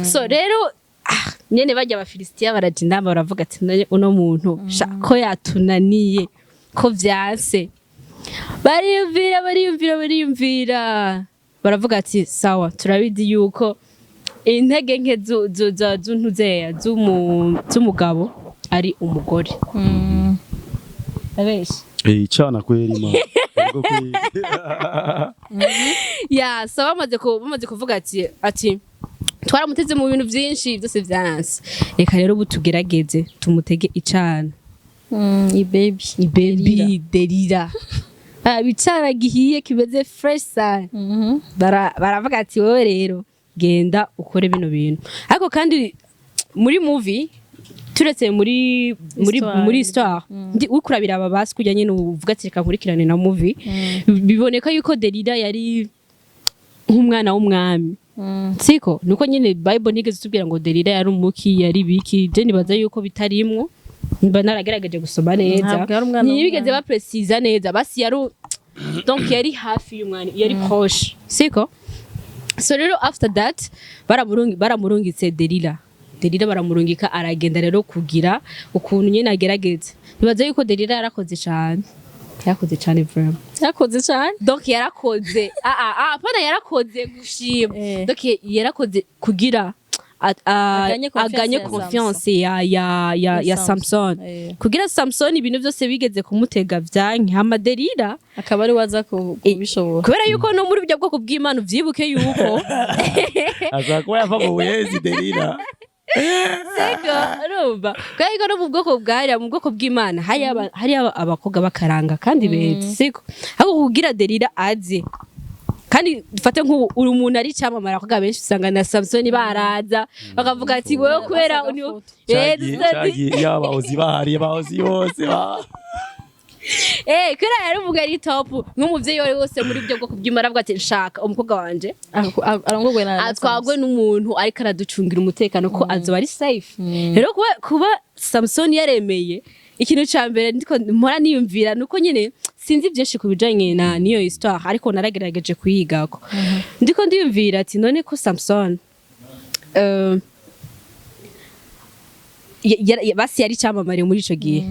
Speaker 1: So rero nyene barya abafilisitiya baraja inama, baravuga ati: "None uno muntu sha ko yatunaniye, ko vyanse?" Bariyumvira, bariyumvira, bariyumvira, baravuga ati: "Sawa, turabizi yuko intege nke z'untuzeya z'umugabo ari umugore." Abenshi
Speaker 2: Eh, cana kweli ma. Yego kweli.
Speaker 1: Ya, so bamaze kuvuga ati: "Twaramuteze mu bintu byinshi, byose byaranse, reka rero ubu tugerageze tumutege icana."
Speaker 3: I baby.
Speaker 1: Baby Delila. Ah, bicana gihiye kimeze fresh sana. Baravuga ati: "Wowe rero genda ukore bino bintu." Ariko kandi muri movie, turetse muri
Speaker 3: Histoire.
Speaker 1: muri histoire, ndi uriko urabiraba basi kujya nyene uvuga ati: "Reka nkurikirane na movie," biboneka yuko Delila yari nk'umwana w'umwami, siko? Nuko nyine Bible ntigeze itubwira ngo Delila yari umuki, yari biki. Je nibaza yuko bitarimwo, mba naragerageje gusoma neza.
Speaker 3: Ntabwo yari umwana
Speaker 1: Ntibigeze
Speaker 3: w'umwami.
Speaker 1: bapresiza neza. Basi yari, donc yari hafi y'umwami, yari proche, siko? So rero after that baramurungitse Delila. Delila baramurungika, aragenda rero kugira ukuntu nyine agerageza. Nibaza yuko Delila yarakoze cyane, yarakoze cyane vraiment.
Speaker 3: Yakoze cyane.
Speaker 1: Donc yarakoze, ah, apana yarakoze gushima. Donc yarakoze kugira
Speaker 3: Aganye confiance
Speaker 1: aganye
Speaker 3: ya
Speaker 1: confiance ya
Speaker 3: Ya
Speaker 1: Samson. Kugira Samson ibintu byose bigeze kumutega vyanke, hama Delila
Speaker 3: akaba ari waza kubishobora.
Speaker 1: Kubera yuko no muri burya bwoko bw'Imana, uvyibuke yuko
Speaker 2: Ashobora kuba yava mu buyenzi Delila.
Speaker 1: Sego, urumva, kubera yuko no mu bwoko bwariya, mu bwoko bw'Imana, hari abakobwa bakaranga kandi beza, siko? Ariko kugira Delila aze, kandi dufate nk'ubu uri umuntu ari icyamamare, abakobwa benshi usanga na Samson baraza bakavuga ati: "Wowe kubera
Speaker 3: Basaga foto.
Speaker 2: Cagiye cagiye iyo abahozi bahari, abahozi bose ba
Speaker 1: Kubera yari uvuga ari top, nk'umuvyeyi uwo ari wese muri byo bwoko bw'Imana avuga ati: "Nshaka umukobwa wanje
Speaker 3: arongorwe na
Speaker 1: atwagwe n'umuntu ariko araducungira umutekano, ko azoba ari safe." Rero kuba Samson yaremeye, ikintu ca mbere ndiko mpora niyumvira nuko nyene sinzi byinshi ku bijanye na niyo histoire, ariko naragerageje kuyigako. Ndiko ndiyumvira ati: none ko Samson basi yari icyamamare muri ico gihe,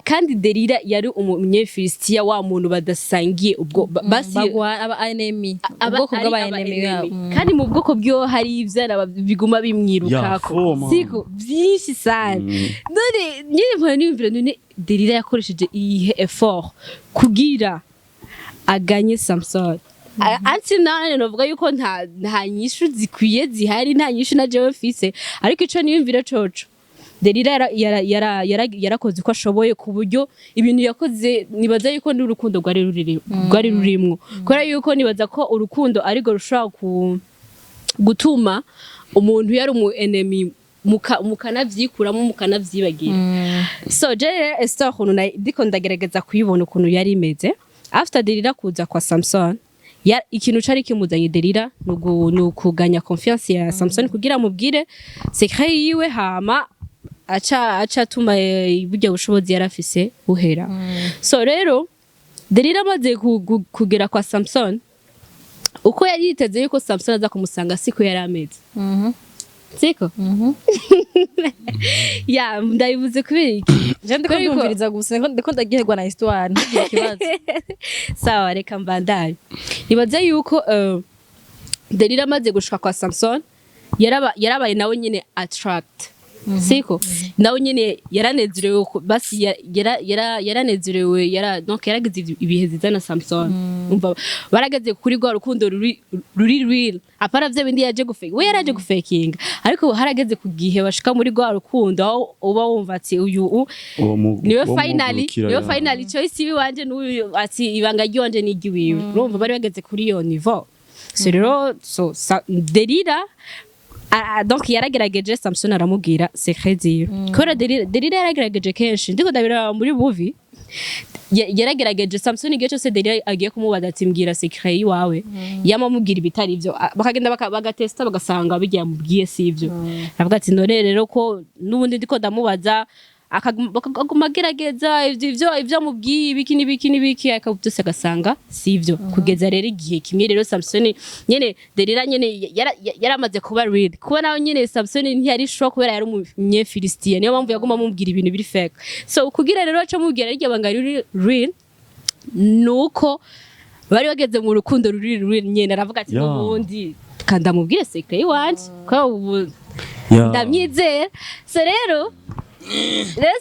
Speaker 1: kandi Delila yari umunyefilisitiya, wa muntu badasangiye ubwo basi
Speaker 3: Bagwa aba enemy,
Speaker 1: aba
Speaker 3: ubwoko
Speaker 1: ari
Speaker 3: bw'aba
Speaker 1: aba
Speaker 3: enemy
Speaker 1: enemy.
Speaker 3: babo.
Speaker 1: Kandi mu bwoko bw'iyo hari ivyana biguma bimwirukako,
Speaker 2: Ya, foma.
Speaker 1: Siko byinshi sana. None nyine mpora niyumvira: none Delila yakoresheje iyihe effort kugira aganye Samson? Anti nane novuga yuko nta nyishu zikwiye zihari, nta nyishu na jewe mfise, ariko ico niyumvira coco, Delila yarakoze uko ashoboye, ku buryo ibintu yakoze nibaza yuko n'urukundo rwari rurimwo, kubera yuko nibaza ko urukundo arirwo rushobora gutuma umuntu yari umu enemy mukanavyikuramo, mukanavyibagira. So je rero Esther, ukuntu ndiko ndagerageza kuyibona ukuntu yari imeze after Delila kuza kwa Samson, ikintu cari kimuzanye Delila ni ukuganya confiance ya Samson kugira amubwire secret yiwe, hama aca atuma burya bushobozi yarafise buhera. So rero Delila amaze kugera kwa Samson, uko yari yiteze yuko Samson aza kumusanga siko yari ameze. Siko ya ndabivuze kubera iki?
Speaker 3: Je ndiko
Speaker 1: Kubera yuko-
Speaker 3: ndumviriza gusa, ndiko ndagiherwa na histoire, ntugire ikibazo.
Speaker 1: Sawa, reka mbandanye. Nibaze yuko Delila amaze gushika kwa Samson, yarabaye nawe nyene attract, siko? Nawe nyene yaranezerewe basi yaranezerewe, donc yaragize ibihe vyiza na Samson. Umva, barageze kuri rwa rukundo ruri real, apana vya bindi yaje gufake. We yaraje gufakinga, ariko harageze ku gihe bashika muri rwa rukundo aho uba wumva ati uyu
Speaker 2: Uwo
Speaker 1: niwe
Speaker 2: uwo
Speaker 1: finally
Speaker 2: mugurukira
Speaker 1: niwe
Speaker 2: ya.
Speaker 1: final choice iwanje, n'uyu ati ibanga ry'iwanje ni iry'iwiwe. Urumva bari bageze kuri iyo niveau. So rero Delila donc yaragerageje, Samson aramubwira secret ziwe, kubera Delila yaragerageje kenshi. Ndiko ndabiraba muri movie, yaragerageje Samson igihe cyose Delila agiye kumubaza ati: "Mbwira secret yiwawe," yamamubwira ibitari ivyo. Bakagenda bagatesta, bagasanga bijya yamubwiye si ivyo. Aravuga ati: "None rero ko n'ubundi ndiko ndamubaza," akaguma agerageza ivyo amubwiye, ibiki n'ibiki n'ibiki, ariko byose agasanga si ivyo. Kugeza rero igihe kimwe rero Samson nyene, Delila nyene yaramaze kuba real, kuba nawe nyene Samson ntiyari sure, kubera yari umunyefilisitiya, niyo mpamvu yaguma amubwira ibintu biri fake. So kugira rero aca amubwira rirya banga riri real, nuko bari bageze mu rukundo ruri real nyene, aravuga ati: "N'ubundi kanda mubwire secret iwanje ko ubu ndamwizera." So rero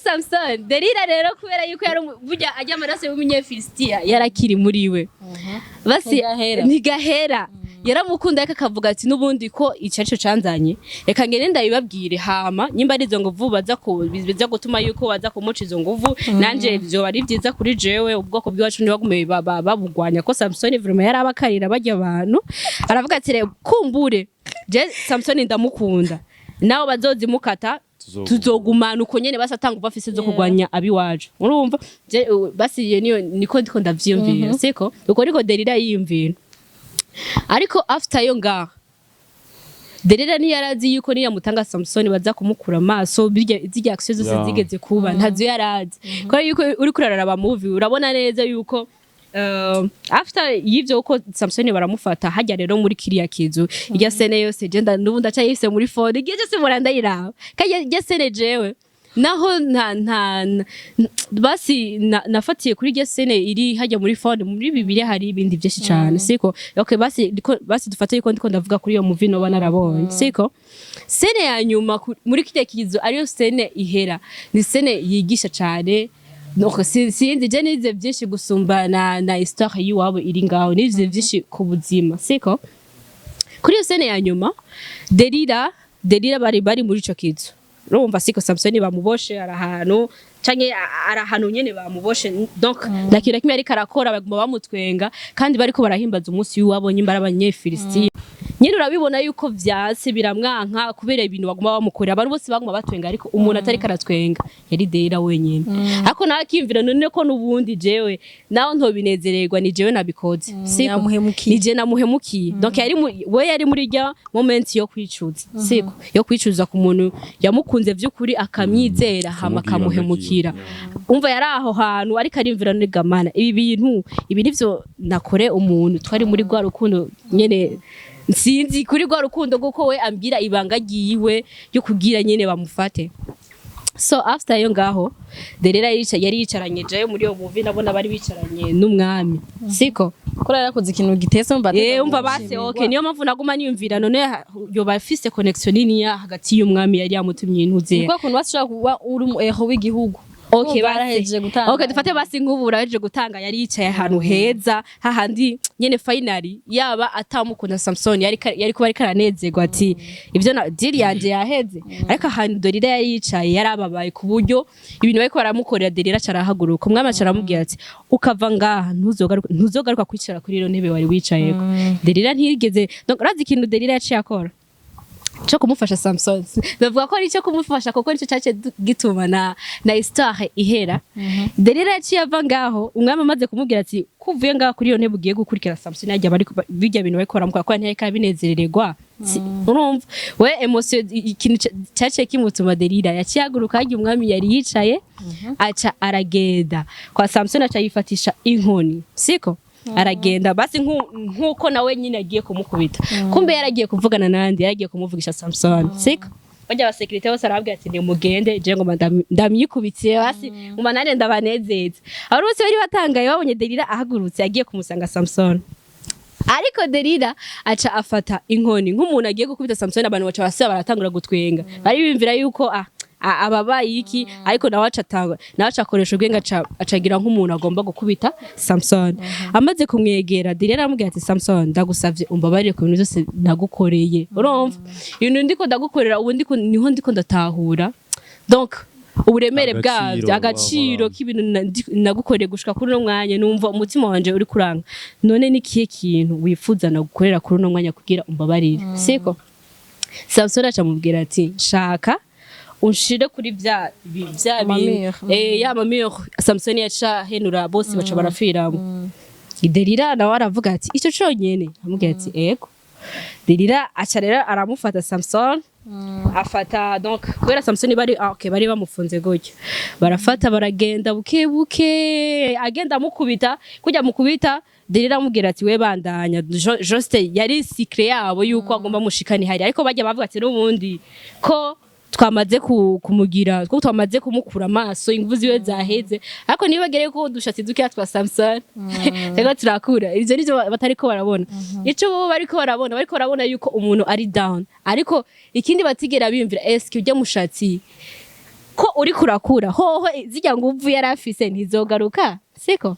Speaker 1: Samson, Delila rero, kubera yuko yari burya ajya amaraso y'umunyefilisitiya yarakiri muri we, basi
Speaker 3: Ntigahera.
Speaker 1: Ntigahera. Yaramukunda, ariko akavuga ati: "N'ubundi ko ico arico canzanye, reka ngende ndabibabwire, hama nyimba ari izo nguvu baza ku biza gutuma yuko baza kumuca izo nguvu, nanje vyoba ari vyiza kuri jewe, ubwoko bw'iwacu ntibagume babugwanya." Ko Samson vraiment yarabakarira barya abantu. Aravuga ati: "Rero kumbure je Samson ndamukunda, nawe bazozimukata, tuzogumana uko nyene, basi atanga uva afise zo kurwanya abiwacu." Urumva basi iyo niyo niko ndiko ndavyiyumvira, siko? Uko niko Delila yiyumvira. Ariko after yo ngaho, Delila ntiyarazi yuko niyamutanga Samson baza kumukura amaso. Birya zirya action zose zigeze kuba ntazo yarazi, kubera yuko uriko uraraba movie urabona neza yuko after y'ivyo uko Samson baramufata hajya rero muri kiriya kizu, irya scène yose je n'ubu ndacayifise muri phone, igihe cyose mpora ndayiraba. Kandi irya scène jewe naho nta basi nafatiye kuri irya scène iri hajya muri phone. Muri Bibiliya hari ibindi byinshi cyane, siko? Okay, basi basi dufate yuko ndiko ndavuga kuri iyo movie noba narabonye, siko? Scène ya nyuma muri kirya kizu, ariyo scène ihera, ni scène yigisha cyane. Donc sinzi, je nize byinshi gusumba na histoire y'iwabo iri ngaho. Nize byinshi ku buzima, siko? Kuri iyo scène ya nyuma, Delila bari muri ico kizu, urumva, siko? Samsoni bamuboshe, ari ahantu canke ari ahantu nyene bamuboshe, donc nta kintu na kimwe ariko arakora, baguma bamutwenga kandi bariko barahimbaza umunsi w'iwabo nyimba ari abanyefilisitiya nyene. Urabibona yuko vyanse, biramwanka kubera ibintu baguma bamukorera. Abantu bose baguma batwenga, ariko umuntu atariko aratwenga yari Delila wenyene. Ariko nawe akiyumvira: "None ko n'ubundi jewe nawe ntobinezererwa, ni jewe nabikoze, siko?"
Speaker 3: Yamuhemukiye.
Speaker 1: Ni je namuhemukiye. Donc yari we yari muri rya moment yo kwicuza, siko? Yo kwicuza ku muntu yamukunze vy'ukuri, akamwizera, hama
Speaker 2: akamubwira
Speaker 1: akamuhemukira. Umva, yari aho hantu ariko arimvira: "None gamana ibi bintu, ibi nivyo nakore umuntu twari muri rwa rukundo nyene?" Sinzi, kuri rwa rukundo kuko we ambwira ibanga ryiwe yo kugira nyene bamufate. So after yo ngaho, Delila yari yicaranye, jewe muri iyo movie nabona bari bicaranye n'umwami, siko?
Speaker 3: Ko yarakoze ikintu gitese, umva.
Speaker 1: Umva base, okay, niyo mpamvu naguma niyumvira: none yoba afise connection niniya hagati y'umwami yari yamutumye intuze?
Speaker 3: Kuko kuntu bashobora kuba uri umu héros w'igihugu.
Speaker 1: Okay,
Speaker 3: Urumva
Speaker 1: basi.
Speaker 3: yarahejeje gutanga.
Speaker 1: Okay, dufate basi nk'ubu urahejeje gutanga, yari yicaye ahantu heza hahandi nyene. Finally yaba atamukunda Samson, yari kuba ariko aranezerwa ati: "Ivyo na deal yanje yaheze." Ariko ahantu Delila yari yicaye yarababaye ku buryo ibintu bariko baramukorera. Delila arahaguruka, umwami aca aramubwira ati: "Ukava ngaha, ntuzogaruka kwicara kuri iyo ntebe wari wicayeko." Delila ntiyigeze, donc urazi ikintu Delila yaciye akora cyo kumufasha Samson? Bavuga ko ari cyo kumufasha kuko nicyo cyace gituma na histoire ihera. Delila yaciye ava ngaho umwami amaze kumubwira ati: "Kuvuye ngaho kuri iyo ntebe, ugiye gukurikira Samson." Yajya bari bijya bintu bariko baramukora ko ntiyariko abinezerererwa. Urumva we émotion, ikintu cyaciye kimutuma, Delila yaciye ahaguruka harya umwami yari yicaye, aca aragenda kwa Samson, aca yifatisha inkoni, siko? Aragenda basi nkuko nawe nyine agiye kumukubita, kumbe yaragiye kuvugana nandi, yaragiye kumuvugisha Samson, siko? Bajya abasécurité bose arababwira ati: "Nimugende, je ngoma ndamyikubitiye basi ngoma nande ndabanezeze." Abantu bose bari batangaye babonye Delila ahagurutse agiye kumusanga Samson, ariko Delila aca afata inkoni nk'umuntu agiye gukubita Samson. Abantu baca basi baratangura gutwenga, bari bimvira yuko ababaye iki, ariko nawe aca atanga, nawe aca akoresha ubwenge, aca acagira nk'umuntu agomba gukubita Samson. Amaze kumwegera, Delila aramubwira ati: "Samson, ndagusavye umbabarire ku bintu byose nagukoreye. Urumva ibintu ndiko ndagukorera ubu, ndiko niho ndiko ndatahura donc uburemere
Speaker 2: Agaciro,
Speaker 1: bwabyo, agaciro k'ibintu nagukoreye gushika kuri uno mwanya. Numva umutima wanje uri kuranga. None ni kihe kintu wifuza nagukorera kuri uno mwanya kugira umbabarire?" Siko? Samson aca amubwira ati: "Shaka unshire kuri vya
Speaker 3: Amamur.
Speaker 1: bintu, ya mamur." Samson yaca henura, bose baca barafiramo. Delila nawe aravuga ati: "Ico conyene?" Amubwira ati: "Ego." Delila aca rero aramufata Samson, afata donc kubera Samson bari okay, bari bamufunze gutyo, barafata baragenda buke buke, agenda amukubita kujya mukubita. Delila amubwira ati: "We bandanya." Juste yari secret yabo yuko agomba mushikani hari, ariko bajya bavuga ati: "N'ubundi ko twamaze kumugira, ko twamaze kumukura amaso, ingufu ziwe zaheze." Ariko nibagere ko udushatsi dukeya twa Samson turiko turakura, ivyo nivyo batariko barabona. Ico bo bariko barabona yuko umuntu ari down, ariko ikindi batigera biyumvira: eske ujya mushatsi ko uri kurakura hoho, zirya nguvu yari afise ntizogaruka? Siko?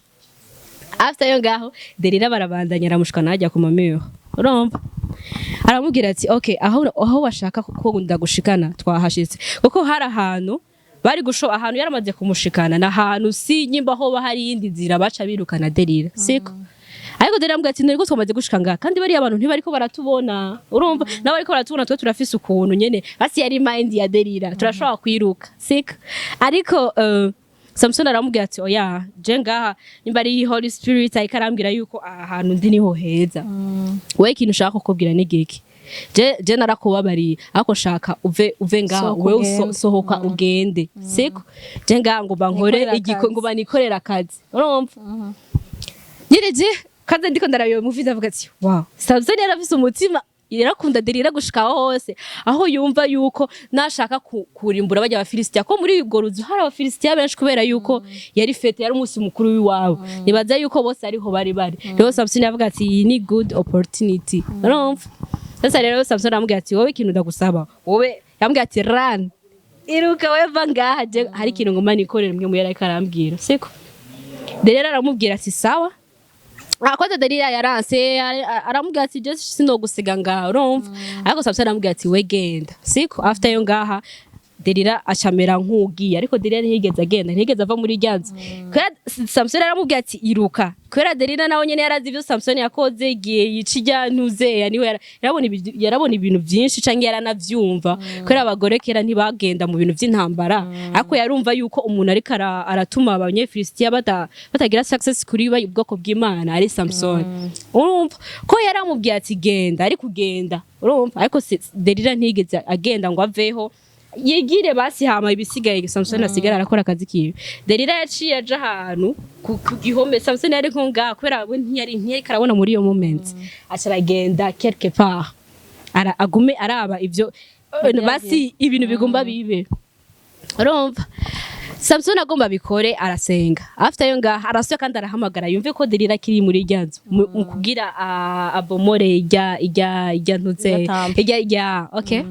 Speaker 1: After yo ngaho, Delila barabandanya, aramushikana hajya ku mamiro. Urumva, aramubwira ati: "Okay, aho washaka ko ndagushikana twahashitse." Kuko hari ahantu bari gusho, ahantu yaramaze kumushikana na ahantu si nyimba hoba hari iyindi nzira baca birukana Delila, siko? Ariko Delila aramubwira ati: "None ko twamaze gushika ngaha, kandi bariya abantu ntibariko baratubona, urumva nabo bariko baratubona, twe turafise ukuntu nyene." Basi yari mind ya Delila, turashobora kwiruka, siko? Ariko Samson aramubwira ati: "Oya, je ngaha nimba ari Holy Spirit ariko arambwira yuko aha hantu ndi niho heza. Wewe ikintu ushaka kukubwira ni giki? Je narakubabariye, ariko shaka uve ngaha."
Speaker 3: Sohoka.
Speaker 1: Wewe
Speaker 3: Ugende.
Speaker 1: Sohoka ugende, siko? Je ngaha ngomba nkore
Speaker 3: Nikorere
Speaker 1: igiko
Speaker 3: akazi.
Speaker 1: Ngomba nikorera akazi. Urumva nyine je kandi ndiko ndarabiye muvize, avuga ati: "Wow, Samson yarafise umutima, yarakunda Delila gushika aho hose, aho yumva yuko nashaka kurimbura bajya abafilisitiya, ko muri urwo ruzu hari abafilisitiya benshi, kubera yuko yari fête, yari umunsi mukuru w'iwabo, nibaza yuko bose ariho bari." Rero Samson yavuga ati: "Iyi ni good opportunity." Urumva sasa rero Samson aramubwira ati: "Wowe ikintu ndagusaba wowe." Yamubwira ati: "Run, iruka, wewe va ngaha, je hari ikintu ngoma nikorera mwe." Muyari ariko arambwira, siko? Rero aramubwira ati: "Sawa." Akoze Delila yaranse, aramubwira ati: "Je sinogusiga ngaha." Urumva, ariko Samson aramubwira ati: "We genda." Siko? After yo ngaha, Delila acamera nk'ugiye, ariko Delila ntiyigeze agenda, ntiyigeze ava muri rya nzu, kubera Samson aramubwira ati: "Iruka." Kubera Delila nawe nyene yarazi ivyo Samson yakoze igihe yica irya ntuzeya, niwe yarabona ibintu vyinshi canke yaranavyumva, kubera abagore kera ntibagenda mu bintu vy'intambara, ariko yarumva yuko umuntu ariko aratuma abanyefilisitiya batagira success kuri ubwoko bw'Imana ari Samson. Urumva ko yaramubwiye ati: "Genda," ari kugenda. Urumva, ariko Delila ntiyigeze agenda ngo aveho yigire basi, hama ibisigaye Samson asigara arakora akazi kiwe. Delila yaciye aja ahantu ku gihome. Samson yari nko ngaha, kubera we ntiyari karabona muri iyo moment, aca aragenda quelque part, agume araba ivyo basi ibintu bigomba bibe. Urumva, Samson agomba bikore, arasenga. After yo ngaha, arasuye kandi arahamagara yumve ko Delila akiri muri rya nzu mu kugira abomore ijya ntuze
Speaker 3: Irya temple.
Speaker 1: Ijya, okay,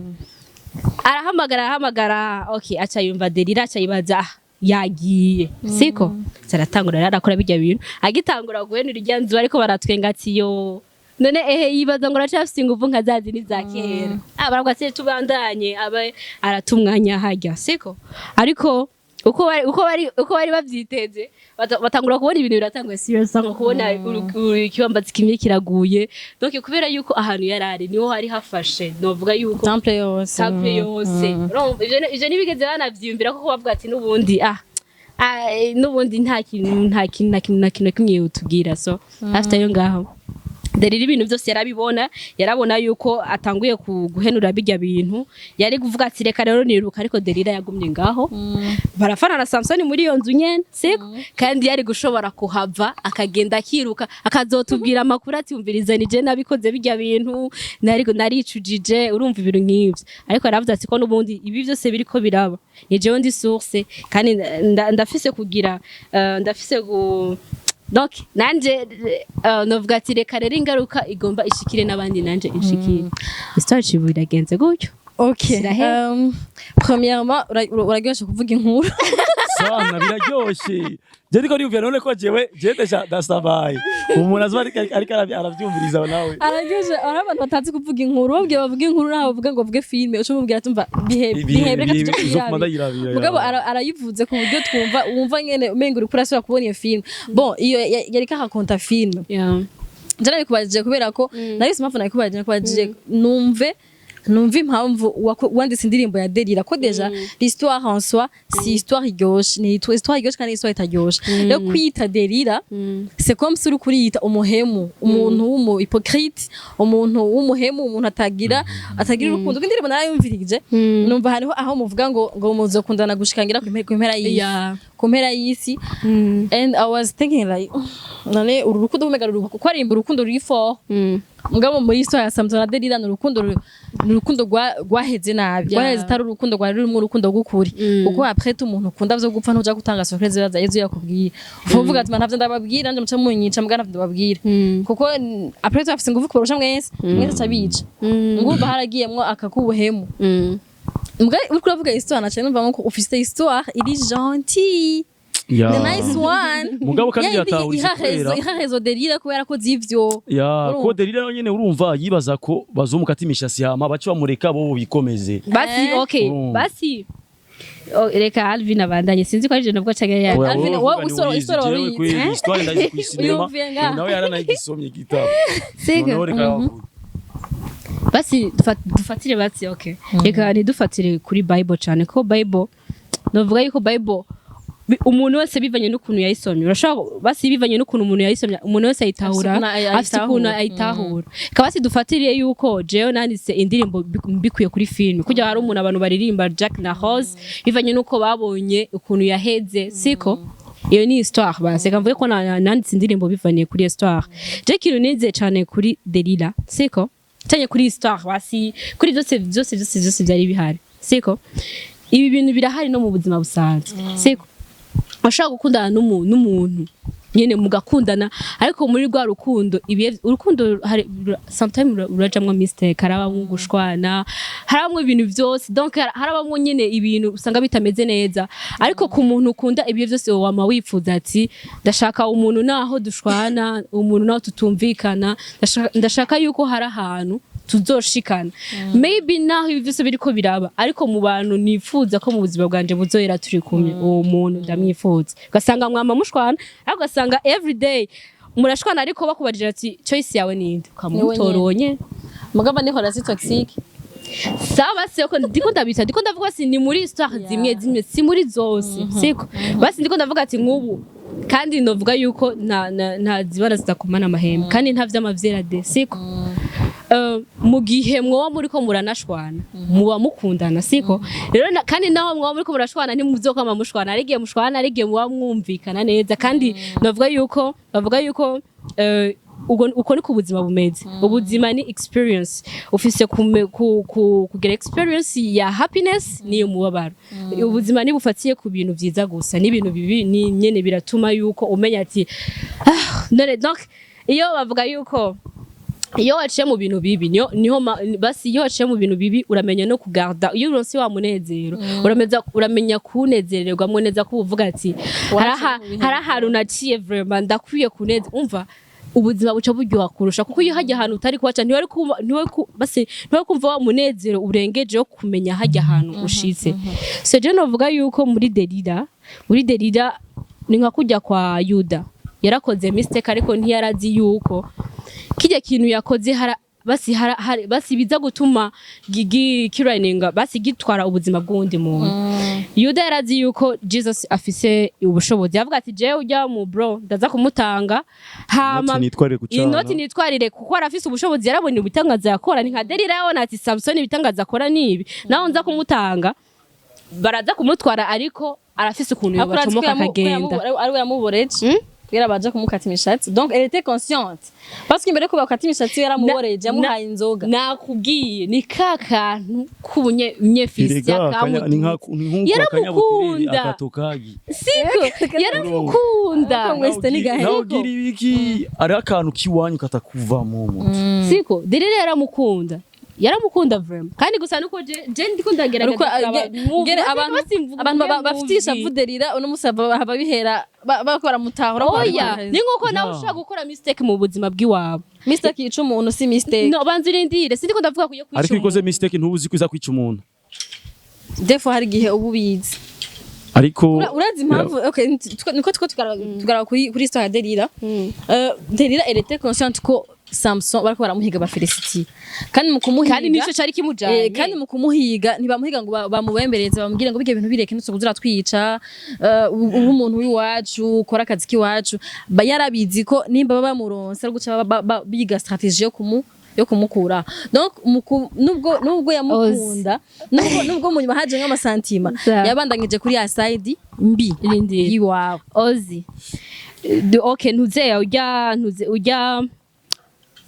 Speaker 1: arahamagara, arahamagara, okay, aca yumva Delila, aca yibaza: "Ah, yagiye." Siko? Aratangura rero arakora bijya bintu, agitangura guhenura irya nzu, ariko baratwenga ati: "Yo none ehe." Yibaza ngo aracafise inguvu nka za zindi za kera. Ah, baravuga ati: "Tubandanye." Aba aratumwanya harya, siko? Ariko uko bari bavyiteze, batangura kubona ibintu biratanguye serious, usanga kubona ikibambazi kimwe kiraguye. Donc kubera yuko ahantu yarari niho hari hafashe, novuga yuko
Speaker 3: Temple yose.
Speaker 1: Temple yose. Urumva, ivyo ntibigeze banavyiyumvira, kuko bavuga ati: "N'ubundi n'ubundi nta kintu, nta kintu na kimwe utubwira." So after yo ngaho, Delila ibintu byose yarabibona, yarabona yuko atanguye guhenura bijya bintu, yari kuvuga ati: "Reka rero niruka." Ariko Delila yagumye ngaho, barafana na Samsoni muri iyo nzu nyene, siko? Kandi yari gushobora kuhava akagenda akiruka, akazotubwira amakuru ati: "Umviriza, ni je nabikoze bijya bintu, nariko naricujije." Urumva, ibintu nk'ivyo. Ariko yaravuze ati ko n'ubundi ibi byose biriko biraba ni jewe ndi source, kandi ndafise kugira ndafise gu donc nanje novuga ati reka rero ingaruka igomba ishikire n'abandi, nanje inshikire. Histoire cibu iragenze gutyo.
Speaker 3: Ok.
Speaker 1: Sirahera.
Speaker 3: Premièrement, uraryoshe kuvuga inkuru.
Speaker 2: Sana, biraryoshe. Je ndiko niyumvira none ko jewe déjà ndasabaye umuntu azoba ariko aravyumviriza nawe.
Speaker 3: Araryoshe. Ari abantu batazi kuvuga inkuru, babwiye bavuga inkuru naho bavuga ngo bavuge filime, uca umubwira ati: "Umva, bihe bihe, reka tuje
Speaker 2: uzokuma
Speaker 3: kuyirabira."
Speaker 2: Ndayirabira.
Speaker 3: Mugabo arayivuze ku buryo twumva, wumva nyene umenga uriko urasubira kubona iyo filime. Bon, iyo yariko arakonta filime. Je nabikubajije kubera ko nabise impamvu nabikubajije numve impamvu wanditse indirimbo ya Delila, ko déjà l'histoire en soi, si histoire iryoshe, ni histoire iryoshe kandi histoire itaryoshe. Rero kwiyita Delila, c'est comme si uri kuriyita umuhemu, umuntu w'umu hypocrite, umuntu w'umuhemu, umuntu atagira urukundo. Kuko indirimbo narayumvirije, numva hariho aho muvuga ngo muzokundana gushika ngira ku mpera y'isi, ku mpera y'isi, and I was thinking like, none uru rukundo kumega ruri kuko arimba urukundo ruri fort. Mugabo muri histoire ya Samson na Delila, ni urukundo ni urukundo rwaheze nabi, rwaheze atari urukundo rwari rurimo urukundo rw'ukuri, kuko après tout umuntu ukunda vyo gupfa ntuja gutanga secret zibaza Yezu yakubwiye, uvuga ati: "Ntavyo ndababwira, nje muca munyica, mbwa ntavyo ndababwira," kuko après tout afise ingufu kubarusha mwese, mwese aca bica. Ngumva haragiyemwo akakubuhemu. Mbwa uriko uravuga histoire, naciye numva ko ufise histoire iri gentille. The nice one.
Speaker 2: Mugabo kandi
Speaker 3: Ya yindi
Speaker 2: yatahuritse
Speaker 3: iha
Speaker 2: kubera
Speaker 3: iha raison Delila kubera ko zivyo.
Speaker 2: Ya.
Speaker 3: Urumva?
Speaker 2: Ko Delila nawe nyene urumva yibaza ko bazomukata imishasi hama bace bamureka bo bikomeze.
Speaker 1: Basi. Okay.
Speaker 2: Urumva.
Speaker 1: Basi. Oh, reka Alvin abandanye, sinzi ko ari je nubwo canke ya
Speaker 2: Oya,
Speaker 3: Alvin,
Speaker 2: wowe
Speaker 3: wowe
Speaker 2: uvuga
Speaker 3: usoro-
Speaker 2: ni
Speaker 3: isoro
Speaker 2: uyizi, jewe
Speaker 3: wariyizi.
Speaker 2: kweli histoire ndayizi ku sinema.
Speaker 3: Uyumviye ngaha.
Speaker 2: Nawe yaranayigisomye igitabo.
Speaker 1: Sega.
Speaker 2: Noneho reka bavuge.
Speaker 1: Basi dufatire, basi okay, reka ntidufatire kuri Bible cyane, ko Bible novuga yuko Bible umuntu wese bivanye n'ukuntu yayisomye, urashobora basi bivanye n'ukuntu umuntu yayisomye, umuntu wese ayitahura
Speaker 3: Afise ukuntu
Speaker 1: afite ukuntu
Speaker 3: ayitahura.
Speaker 1: Ayitahura. Reka basi dufatire yuko jewe nanditse indirimbo mbikuye kuri filime, kugira hari umuntu abantu baririmba Jack na Rose bivanye n'uko babonye ukuntu yaheze, siko? Iyo ni histoire. Basi reka mvuge ko nanditse indirimbo bivaniye kuri histoire. Je kintu nize cyane kuri Delila, siko? Cyane kuri histoire, basi kuri byose byose byose byose byari bihari, siko? Ibi bintu birahari no mu buzima busanzwe, siko? Washobora gukundana n'umuntu nyene mugakundana, ariko muri rwa rukundo ibihe urukundo sometimes urajamwo mistake, harabamwo gushwana, harabamwo ibintu byose, donc harabamwo nyene ibintu usanga bitameze neza. Ariko ku muntu ukunda ibihe byose wama wifuza ati: "Ndashaka umuntu naho dushwana, umuntu naho tutumvikana, ndashaka yuko hari ahantu tuzoshikana, maybe naho ibi byose biriko biraba, ariko mu bantu nifuza ko mu buzima bwanje buzohera turi kumwe, uwo muntu ndamwifuza." Ugasanga mwama mushwana, ariko ugasanga everyday murashwana, ariko bakubajije ati: "Choice yawe ninde?" Ukamutora uwo nyene.
Speaker 3: Mugabo ni relation toxique.
Speaker 1: Sawa, siko ndiko ndabita, ndiko ndavuga si ni muri histoire zimwe zimwe, si muri zose, siko? Basi ndiko ndavuga ati nk'ubu kandi novuga yuko nta zibara zidakomana amahembe, kandi nta vy'amavyera de, siko? Mu gihe mwoba muriko muranashwana muba mukundana, siko? Rero kandi naho mwoba muriko murashwana ntimuzokwama mushwana, ari igihe mushwana, ari igihe muba mwumvikana neza. Kandi navuga yuko bavuga yuko ubwo uko niko ubuzima bumeze. Ubuzima ni experience, ufise kugira experience ya happiness niyo mubabaro. Ubuzima ntibufatiye ku bintu vyiza gusa, n'ibintu bibi ni nyene biratuma yuko umenya ati: "Ah, none." Donc iyo bavuga yuko iyo waciye mu bintu bibi niho basi iyo waciye mu bintu bibi uramenya no kugarda. Iyo uronse wa munezero uramenya kunezererwamwo neza, ko uvuga ati hari ahantu naciye, vraiment ndakwiye kuneze. Umva, ubuzima buca buryoha kurusha, kuko iyo hajya ahantu utari kuhaca ntiwari kumva, basi ntiwari kumva wa munezero urengeje wo kumenya hajya ahantu ushitse. So je novuga yuko muri Delila ni nka kujya kwa Yuda, yarakoze mistake, ariko ntiyarazi yuko kijya kintu yakoze hara basi basi biza gutuma gikiraninga, basi gitwara ubuzima bw'uwundi muntu. Yuda yarazi yuko Jesus afise ubushobozi. Yavuga ati: "Jewe ujya mu bro ndaza kumutanga hama
Speaker 2: Inoti nitwarire ku cana.
Speaker 1: Inoti nitwarire," kuko arafise ubushobozi, yarabonye ibitangaza yakora. Ni nka Delila yabona ati: "Samson ibitangaza akora nibi, naho nza kumutanga baraza kumutwara," ariko arafise ukuntu
Speaker 3: Ariko urazi ko
Speaker 1: yobacomoka akagenda.
Speaker 3: ari we yamuboreje kugira baje kumukata imishatsi. Donc elle était consciente, parce que imbere ko bakata imishatsi yaramuboreje, yamuhaye inzoga.
Speaker 1: Nakubwiye, ni ka kantu k'ubunyefisi.
Speaker 2: Erega ni nka ni nk'uko
Speaker 1: Yaramukunda.
Speaker 2: akanyabutireri akatokagi.
Speaker 1: Siko yaramukunda.
Speaker 3: Ariko mwese ni gahe?
Speaker 2: Nawe ugira ibiki, ari akantu k'iwanyu katakuvamo muti.
Speaker 1: Siko Delila yaramukunda, yaramukunda vraiment. Kandi gusa nuko je ndiko ndagerageza
Speaker 3: Ariko,
Speaker 1: kuraba
Speaker 3: ngere abantu bafite ishavu Delila uno musi haba bihera bariko baramutahura ko
Speaker 1: Oya, ni nkuko nawe ushobora gukora mistake mu buzima bw'iwawe.
Speaker 3: Mistake yica umuntu si mistake.
Speaker 1: No, banza urindire, sindiko ndavuga kuyo kwica
Speaker 2: Ariko iyo ukoze
Speaker 1: umuntu.
Speaker 2: mistake ntubuzi ko iza kwica umuntu.
Speaker 3: Des fois hari igihe uba ubizi.
Speaker 2: Ariko
Speaker 3: Urazi impamvu? Okay, niko tuko tugaraba kuri histoire ya Delila. Delila, elle était consciente ko Samson bariko baramuhiga ba Felicity, kandi mu kumuhiga
Speaker 1: Kandi nico cari kimujanye.
Speaker 3: Kandi mu kumuhiga ntibamuhiga ngo bamubembereze, bamubwire ngo bige ibintu bireke, ntituze uratwica, ubu umuntu w'iwacu ukora akazi k'iwacu. Yarabizi ko nimba baba bamuronse ari guca biga stratégie yo kumukura. Donc nubwo yamukunda, nubwo mu nyuma haje nk'ama sentiments, yabandanyije kuri ya side mbi
Speaker 1: Irindire.
Speaker 3: y'iwabo.
Speaker 1: Ozi, okay, ntuze ujya, ntuze ujya.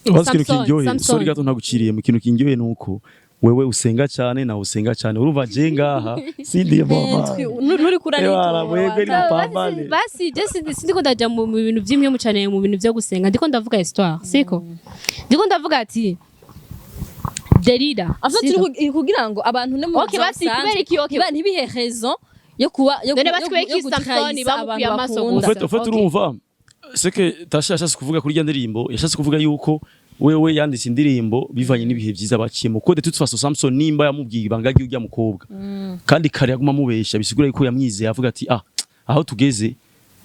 Speaker 2: Wazi ikintu
Speaker 1: Samson,
Speaker 2: kindyoheye?
Speaker 1: Samson.
Speaker 2: Sorry gato ntaguciriye mu kintu kindyoheye, nuko wewe usenga cyane nawe usenga cyane, urumva je ngaha sindi mama.
Speaker 3: Nuri
Speaker 2: Ewara, mwebwe ni mupambane.
Speaker 1: Basi je sindiko ndaja mu bintu vy'imwe cyane, mu bintu vyo gusenga. Ndiko ndavuga histoire, siko ndiko ndavuga ati Delila
Speaker 3: En fait,
Speaker 1: siko?
Speaker 3: iri kugira ngo abantu ne mu
Speaker 1: Okay,
Speaker 3: buzima
Speaker 1: basi,
Speaker 3: busanzwe
Speaker 1: kubera iki? Okay.
Speaker 3: ntibihe raison yo kuba yo
Speaker 1: None
Speaker 3: yo
Speaker 1: basi kubera
Speaker 3: yo
Speaker 1: iki Samson
Speaker 3: gutrahisa
Speaker 1: bamukuye
Speaker 3: abantu
Speaker 1: amaso
Speaker 3: bakunda.
Speaker 1: gusa?
Speaker 2: En fait,
Speaker 1: Okay.
Speaker 2: urumva c'est que Tasha yashatse kuvuga kuri rya ndirimbo, yashatse kuvuga yuko wewe yanditse indirimbo bivanye n'ibihe byiza baciyemo, ko de toute façon Samson nimba yamubwiye ibanga ry'urya mukobwa kandi kare yaguma amubesha, bisigura yuko yamwizeye, avuga ati: "Ah, aho tugeze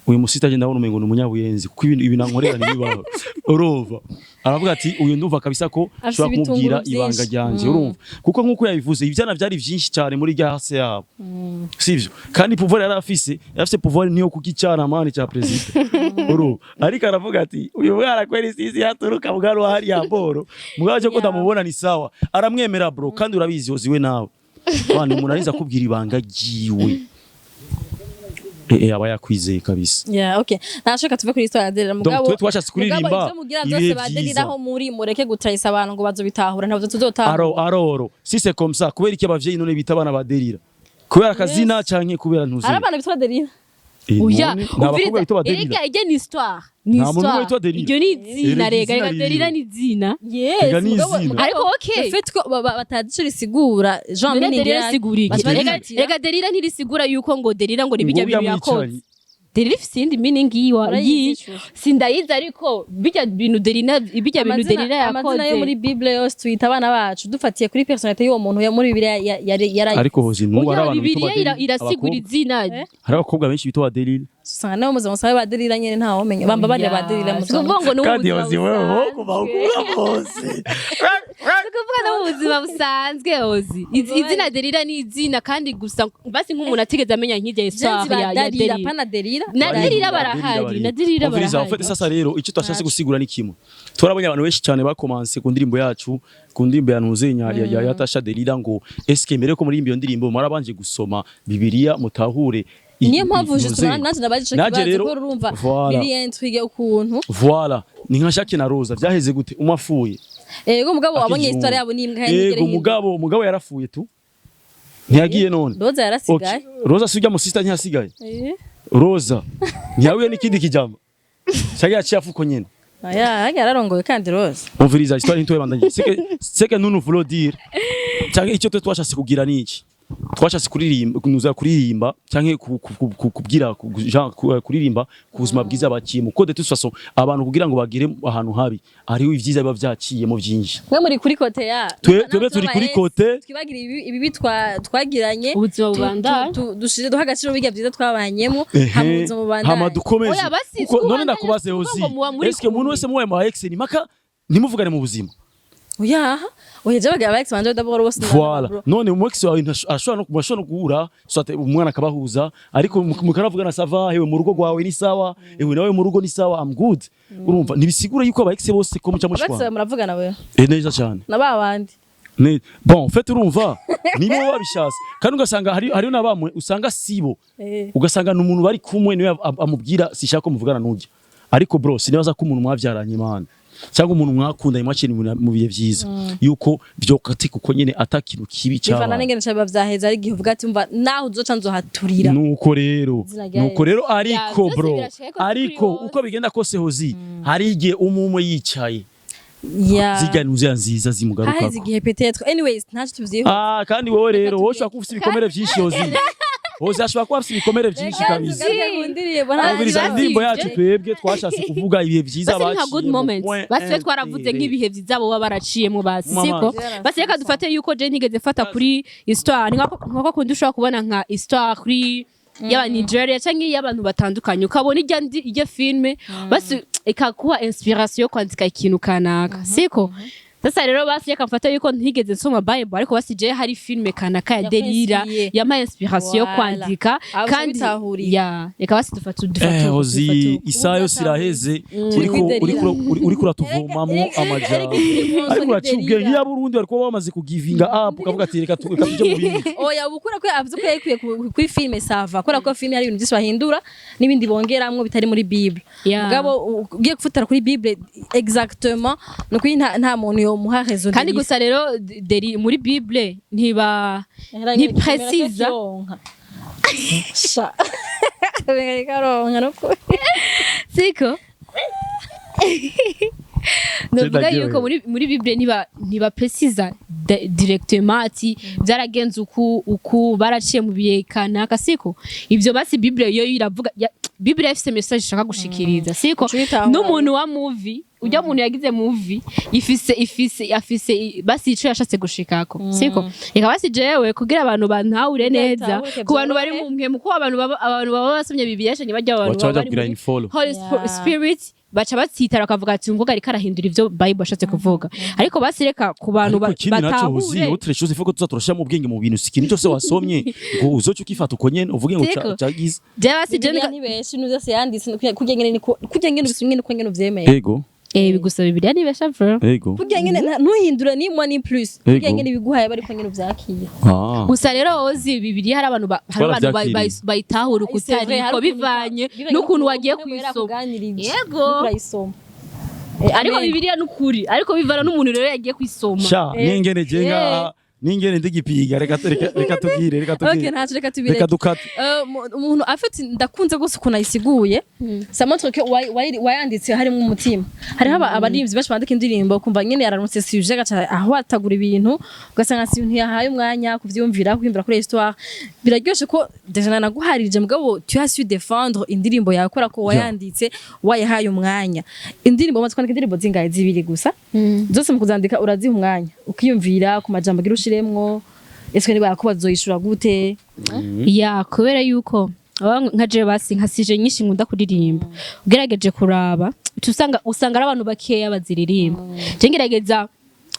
Speaker 2: uyu musita agenda ndabona umengo ni umunyabuyenzi, kuko ibintu ankorera ntibibaho." Urumva, aravuga ati: "Uyu ndumva kabisa ko
Speaker 3: Afise
Speaker 2: nshobora kumubwira
Speaker 3: ibitunguru
Speaker 2: ibanga
Speaker 3: vyinshi.
Speaker 2: ryanje." Urumva, kuko nkuko yabivuze, ivyana vyari vyinshi cyane muri rya hase yabo, sivyo? Kandi pouvoir yari afise pouvoir niyo kukicana mani cha president. Urumva, ariko aravuga ati: "Uyu mwana kweli sisi yaturuka mugaro hariya boro mugabo cyo ko ndamubona ni sawa." Aramwemera bro. Kandi urabizi yoziwe nawe bana, umuntu ariza kubwira ibanga ryiwe, aba yakwizeye kabisa.
Speaker 3: Yeah, okay. Ntashaka tuve kuri histoire ya Delila.
Speaker 2: Donc
Speaker 3: Mugabo
Speaker 2: twe twashatse kuririmba
Speaker 3: mugabo ivyo mugira
Speaker 2: ibihe
Speaker 3: byose ba
Speaker 2: vyiza.
Speaker 3: Delila aho muri, mureke gutrahisa abantu ngo bazobitahura, ntabwo tuzotahura.
Speaker 2: Aroro si c'est comme ça, kubera iki abavyeyi none bita abana ba Delila? Kubera akazina canke kubera ntuzi?
Speaker 3: Hari abana bitwa Delila.
Speaker 1: Oya,
Speaker 2: nta bakobwa bitwa ba Delila.
Speaker 1: Erega ijya ni histoire, ni
Speaker 2: Nta muntu
Speaker 1: histoire.
Speaker 2: witwa Delila.
Speaker 1: Iryo ni izina.
Speaker 2: Erega
Speaker 1: Rega
Speaker 2: izina
Speaker 1: rega Delila
Speaker 2: ririho.
Speaker 1: ni izina.
Speaker 3: Yes.
Speaker 2: Erega ni
Speaker 3: Mugabo
Speaker 2: izina.
Speaker 1: Ariko okay.
Speaker 3: Le fait ko batazi ico risigura, Jean
Speaker 1: None
Speaker 3: meaning
Speaker 1: Delila
Speaker 3: yayo.
Speaker 1: isigura iki?
Speaker 3: Baca
Speaker 1: Rega
Speaker 3: baritira.
Speaker 1: rega Delila ntirisigura yuko ngo Delila ngo ni bijya
Speaker 2: Ngo
Speaker 1: bintu
Speaker 2: uriya
Speaker 1: yakoze.
Speaker 2: mwicanyi.
Speaker 1: Delila ifise iyindi meaning yiwa.
Speaker 3: Urayizi ico?
Speaker 1: Sindayizi, ariko bijya bintu Delila, bijya bintu Delila
Speaker 3: Amazina yo muri
Speaker 1: yakoze.
Speaker 3: Bible yose tuyita abana bacu dufatiye kuri personnalité y'uwo muntu yo muri Bibiliya yarayize.
Speaker 2: Ariko hozi nubu hari
Speaker 1: Oya,
Speaker 2: abantu bitwa
Speaker 1: Bibiliya
Speaker 2: ba Delila,
Speaker 1: irasigura
Speaker 2: abakobwa.
Speaker 1: izina.
Speaker 2: Hari abakobwa benshi bitwa ba Delila.
Speaker 3: Usanga nabo muzima musabe ba Delila nyene ntawomenya bamba barya ba Delila
Speaker 1: Si
Speaker 3: muzima.
Speaker 1: ukuvuga ngo ni
Speaker 2: Kandi
Speaker 1: ubuzima
Speaker 2: hozi wewe
Speaker 1: busanzwe.
Speaker 2: wo kubahugura bose.
Speaker 1: Si ukuvuga no mu buzima busanzwe ozi. Izina Delila ni izina, kandi gusa basi nk'umuntu atigeze amenya nk'irya
Speaker 3: Jenzi
Speaker 1: histoire
Speaker 3: ba
Speaker 1: ya
Speaker 3: Dalila
Speaker 1: Delila.
Speaker 3: pana Delila.
Speaker 1: Na Delila barahari, na Delila
Speaker 2: Umviriza,
Speaker 1: barahari.
Speaker 2: en fait, sasa rero icyo twashatse gusigura ni kimwe. Turabonye abantu benshi cyane bakomanse ku ndirimbo yacu, ku ndirimbo ya Ntuzenya ya Tasha Delila, ngo eske mbere ko muri iyo ndirimbo mwarabanje gusoma Bibiliya mutahure
Speaker 3: Niyo mpamvu
Speaker 2: Ntuzenya?
Speaker 3: justement nanje nabajije ico
Speaker 2: Nanje
Speaker 3: kibazo
Speaker 2: rero,
Speaker 3: ko urumva
Speaker 2: voilà.
Speaker 3: biri intrigue ukuntu.
Speaker 2: Voilà, ni nka Jacques na Rosa, vyaheze gute? Umwe afuye
Speaker 3: Ego, mugabo wabonye
Speaker 2: akijunga.
Speaker 3: histoire yabo ni imbwa ntigere.
Speaker 2: Ego, mugabo yarapfuye tu, ntiyagiye none.
Speaker 3: Roza yarasigaye.
Speaker 2: Okay. Rosa si ujya mu sister ntiyasigaye?
Speaker 3: Eh.
Speaker 2: Rosa ntiyahuye n'ikindi kijambo cyari yaciye afuko nyene.
Speaker 3: Aya yararongoye kandi Roza.
Speaker 2: Umviriza, histoire ntitoye bandanye. C'est que nous nous voulons dire, cyangwa icyo twe twashatse kugira ni iki: twashatse kuririmba, kunuza kuririmba cyangwa kubwira genre kuririmba ku buzima bwiza baciyemo, ko de toute façon abantu kugira ngo bagire ahantu habi hariho ivyiza biba vyaciyemo vyinshi.
Speaker 3: Mwe muri kuri côté ya
Speaker 2: Twebwe turi kuri côté
Speaker 3: twibagira ibibi twagiranye.
Speaker 1: Ubuzima bubandanya.
Speaker 3: Dushire duha agaciro bijya byiza twabanyemo, hama ubuzima bubandanye.
Speaker 2: Hama dukomeze.
Speaker 1: Oya, basi,
Speaker 2: Kuko none
Speaker 1: kubandanya
Speaker 2: ndakubaze
Speaker 1: si ukuvuga
Speaker 2: hozi
Speaker 1: ngo muba muri
Speaker 2: eske umuntu
Speaker 1: kumwe.
Speaker 2: wese mubaye mu ex ni maka ntimuvugane mu buzima?
Speaker 3: Oya, oya, je bagira aba ex banje d'abord bose.
Speaker 2: Voilà. None umu ex wawe ashobora no guhura, soit umwana akabahuza, ariko mukanavugana: "Ça va, hewe mu rugo rwawe ni sawa, ewe nawe mu rugo ni sawa, I'm good." Urumva, ntibisigura yuko aba ex bose ko muca
Speaker 3: Aba ex
Speaker 2: mushwana.
Speaker 3: muravugana wewe?
Speaker 2: Eh, neza cyane.
Speaker 3: Na ba bandi?
Speaker 2: Bon, en fait, urumva nibo babishatse, kandi ugasanga hariho na bamwe usanga sibo, ugasanga ni umuntu bari kumwe niwe amubwira: "Sishaka ko muvugana n'ujya." Ariko bro, sinibaza ko umuntu mwavyaranye, man, cyangwa umuntu mwakundanye, mwakiri mu bihe vyiza, yuko vyokatika uko nyene atakintu kibi
Speaker 3: Bivana
Speaker 2: cyabaye.
Speaker 3: n'ingene biba vyaheze. Ari igihe uvuga ati: "Umva, naho uzoca nzohaturira."
Speaker 2: Nuko rero
Speaker 3: Izina rya
Speaker 2: nuko rero, ariko
Speaker 1: Vyose
Speaker 2: bro,
Speaker 1: birashika ko
Speaker 2: ariko
Speaker 1: kuri bose.
Speaker 2: uko bigenda kose, hozi hari igihe umwe yicaye zirya nuzira nziza
Speaker 3: Haheze
Speaker 2: zimugarukako.
Speaker 3: igihe peut-être. Anyways, ntacyo tuvyiho.
Speaker 2: Ah, kandi wowe rero, wowe ushobora kuba ufite ibikomere vyinshi. Hozi ashobora kuba afite ibikomere vyinshi kabisa.
Speaker 3: Ku ndirimbo.
Speaker 2: Umviriza,
Speaker 1: Basi,
Speaker 2: indirimbo yacu, twebwe twashatse kuvuga ibihe vyiza
Speaker 1: Basi ni nka good
Speaker 2: baciyemo,
Speaker 1: moments.
Speaker 2: point
Speaker 1: Basi twe twaravuze
Speaker 2: intérêt.
Speaker 1: nk'ibihe vyiza boba baraciyemo, basi.
Speaker 2: Mama.
Speaker 1: Siko basi, reka dufate yuko je ntigeze mfata kuri histoire, ni nkako kundi ushobora kubona nka histoire kuri y'aba Nigeria canke y'abantu batandukanye, ukabona ijya filme, basi ikakuha inspiration yo kwandika ikintu kanaka, siko? Sasa rero basi reka mfate yuko ntigeze nsoma Bible, ariko basi je hari filme kanaka ya Delira
Speaker 3: Yakwinspiriye.
Speaker 1: yampaye inspiration yo
Speaker 3: Voilà.
Speaker 1: kwandika.
Speaker 3: Abo
Speaker 1: Kandi
Speaker 3: bitahuriye.
Speaker 1: ya, reka basi dufate
Speaker 2: Eh, hozi,
Speaker 1: dufate.
Speaker 2: isaha yose iraheze.
Speaker 3: Turi
Speaker 2: Uriko uriko uratuvomamwo amajambo, ariko uraciye ubwenge. Iyo Burundi bari kuba bamaze kugivinga up, ukavuga ati: Reka tuje mu bindi."
Speaker 3: Oya, ubu kubera ko avuze ko yayikuye kuri filme, ça va, kubera ko filme hari ibintu byinshi bahindura n'ibindi bongeramwo bitari muri Bible. Mugabo ugiye gufatira kuri Bible exactement, ni ukuri nta muntu yomuha raison.
Speaker 1: Kandi gusa rero deri muri Bible ntiba ntiprecisa.
Speaker 3: Sha, karonka no kuri.
Speaker 1: Siko novuga
Speaker 2: Ndaryohewe.
Speaker 1: yuko muri Bible ntiba precisa directement ati byaragenze uku uku, baraciye mu bihe kanaka, siko? Ibyo basi Bible yo iravuga, Bible ifise message ishaka gushikiriza, siko?
Speaker 3: Ucuyitahura.
Speaker 1: N'umuntu wa movie, ujya muntu yagize movie, ifise afise basi ico yashatse gushikako, siko? Reka basi jewe kugira abantu bantahure neza,
Speaker 3: Bitahuke,
Speaker 1: ku bantu bari
Speaker 3: byorohe.
Speaker 1: mu mpemu, ko abantu baba basomye Bibiliya canke bajya abantu
Speaker 2: Baca
Speaker 1: baba
Speaker 2: baja
Speaker 1: bari
Speaker 2: kugira
Speaker 1: muri
Speaker 2: unfollow.
Speaker 1: Holy Spirit, baca batsitara bakavuga ati ngo ariko arahindura ivyo Bible ashatse kuvuga. Ariko basi reka ku bantu
Speaker 2: Ariko ikindi naco, hozi,
Speaker 1: batahure.
Speaker 2: autre chose, il faut ko tuza turashira mu bwenge mu bintu. Si ikintu cyose wasomye ngo uzoce ukifata uko nyene uvuge ngo
Speaker 1: Siko.
Speaker 2: cagize.
Speaker 1: Jewe basi jewe
Speaker 3: Bibiliya ntibesha, ibintu byose yanditse kurya nyene niko, kurya nyene ubisomye niko nyene uvyemeye.
Speaker 2: Ego.
Speaker 1: Eh, gusa Bibiliya nibesha bro.
Speaker 2: Ego.
Speaker 3: Kurya nyene ntuhindure ni moi ni plus, kurya
Speaker 2: Ego.
Speaker 3: nyene biguhaye bari ko nyene uvyakira.
Speaker 2: Ah.
Speaker 1: Gusa rero ozi Bibiliya hari abantu
Speaker 2: Twaravyakiriye.
Speaker 1: bayitahura ukutariko, bivanye n'ukuntu wagiye kuyisoma. Yego.
Speaker 3: Urayisoma.
Speaker 1: Ariko Bibiliya n'ukuri, ariko bivana n'umuntu rero yagiye kuyisoma.
Speaker 2: Sha, ningene jenga ningene ndigipiga, reka tubwire, reka
Speaker 3: Okay,
Speaker 2: tubwire.
Speaker 3: ntacyo, reka tubireke.
Speaker 2: Reka dukate.
Speaker 3: Umuntu afite, ndakunze rwose ukuntu ayisiguye, ça montre que wayanditse harimo umutima. Hariho abaririmbyi benshi bandika indirimbo, kumva nyene yararonse sujet, agaca aho atagura ibintu, ugasanga si ibintu yahaye umwanya kuvyumvira, kwiyumvira kuri histoire. Biraryoshe ko déjà nanaguharije, mugabo tu as su défendre indirimbo yawe kubera ko wayanditse wayahaye umwanya. Indirimbo, umaze kwandika indirimbo zingahe? Zibiri gusa. Zose mu kuzandika uraziha umwanya, ukiyumvira ku majambo agira ushiremwo, ese niba yakubaza uzoyishura gute?
Speaker 1: Ya, kubera yuko aba nka jewe basi nka sujet nyinshi nkunda kuririmba, ugerageje kuraba uca usanga ari abantu bakeya baziririmba. Je ngerageza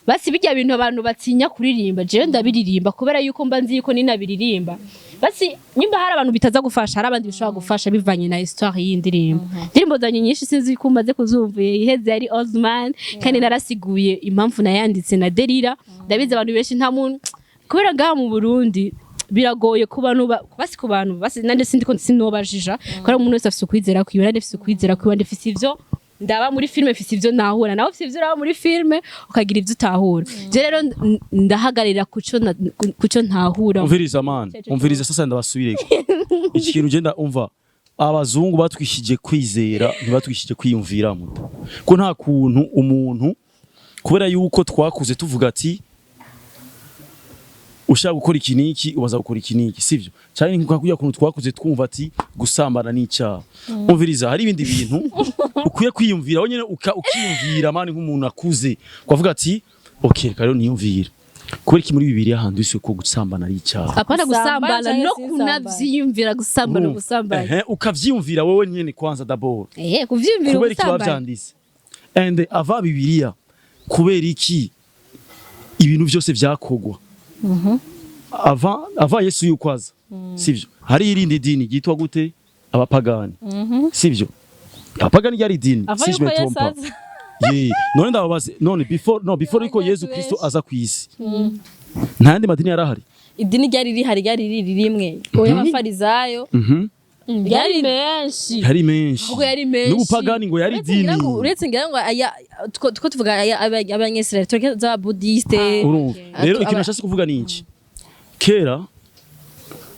Speaker 1: basi bijya bintu abantu batinya kuririmba, jewe ndabiririmba, kubera yuko mba nzi yuko ninabiririmba, basi nyimba hari abantu bitaza gufasha, hari abandi bishobora gufasha, bivanye na histoire y'indirimbo. Indirimbo zanjye nyinshi, sinzi ko umaze kuzumva, iheze yari Old Man, kandi narasiguye impamvu nayanditse na Delira. Ndabizi abantu benshi, nta muntu, kubera ngaha mu Burundi biragoye ku bantu basi ku bantu basi nande sindiko sinobajija, kubera umuntu wese afise ukwizera kwiwe. Nande afise ukwizera kwiwe, nande afise ivyo ndaba muri filme, mfise ivyo ntahura, nawe ufise ivyo uraba muri filme, ukagira ivyo utahura. Je rero ndahagararira kuco ntahura.
Speaker 2: Umviriza man, umviriza, sasa ndabasubireko iki kintu. Genda umva, abazungu batwishije kwizera, ntibatwishije kwiyumvira muto, ko nta kuntu umuntu, kubera yuko twakuze tuvuga ati ushaka gukora iki niki, ubaza gukora iki niki, sivyo? Cyane nka kuya kuntu twakuze twumva ati gusambana n'icyaha. Umviriza, hari ibindi bintu ukwiye kwiyumvira wowe nyene, ukiyumvira man nk'umuntu akuze, ukavuga ati: "Okay, reka rero niyumvire kubera iki muri Bibiliya handitse ko gusambana ari icyaha."
Speaker 1: Apana
Speaker 3: Gusambana
Speaker 1: gusambana
Speaker 3: canke
Speaker 1: no
Speaker 3: sinsambane.
Speaker 1: kunavyiyumvira gusambana,
Speaker 2: Urumva?
Speaker 1: gusambana.
Speaker 2: Ehe, ukavyiyumvira wowe nyene kwanza d'abord.
Speaker 1: Eh, kuvyiyumvira
Speaker 2: Kubera iki
Speaker 1: gusambana.
Speaker 2: bavyanditse and ava Bibiliya, kubera iki? Ibintu byose vyakogwa avant Yesu yuko aza, sivyo? Hari irindi dini ryitwa gute? Abapagani, sivyo? Abapagani ryari idini,
Speaker 3: Avant
Speaker 2: si je
Speaker 3: yuko
Speaker 2: me
Speaker 3: Yesu
Speaker 2: trompe pas.
Speaker 3: aza.
Speaker 2: Ye, none ndababaze, none before, no, before yuko Yesu Kristo
Speaker 3: Benshi.
Speaker 2: aza ku isi, nta yandi madini yarahari?
Speaker 3: Idini ryari rihari, ryari riri rimwe, y'abafarizayo.
Speaker 1: Yari menshi.
Speaker 2: Yari menshi.
Speaker 1: Ahubwo yari menshi.
Speaker 2: N'ubupagani ngo yari
Speaker 3: Uretse ngira
Speaker 2: idini.
Speaker 3: ngo, uretse ngira ngo aya two tuvuga aya abanyesirayeli, tureke z'ababudiste.
Speaker 2: Urumva rero, ikintu nashatse kuvuga ni iki: kera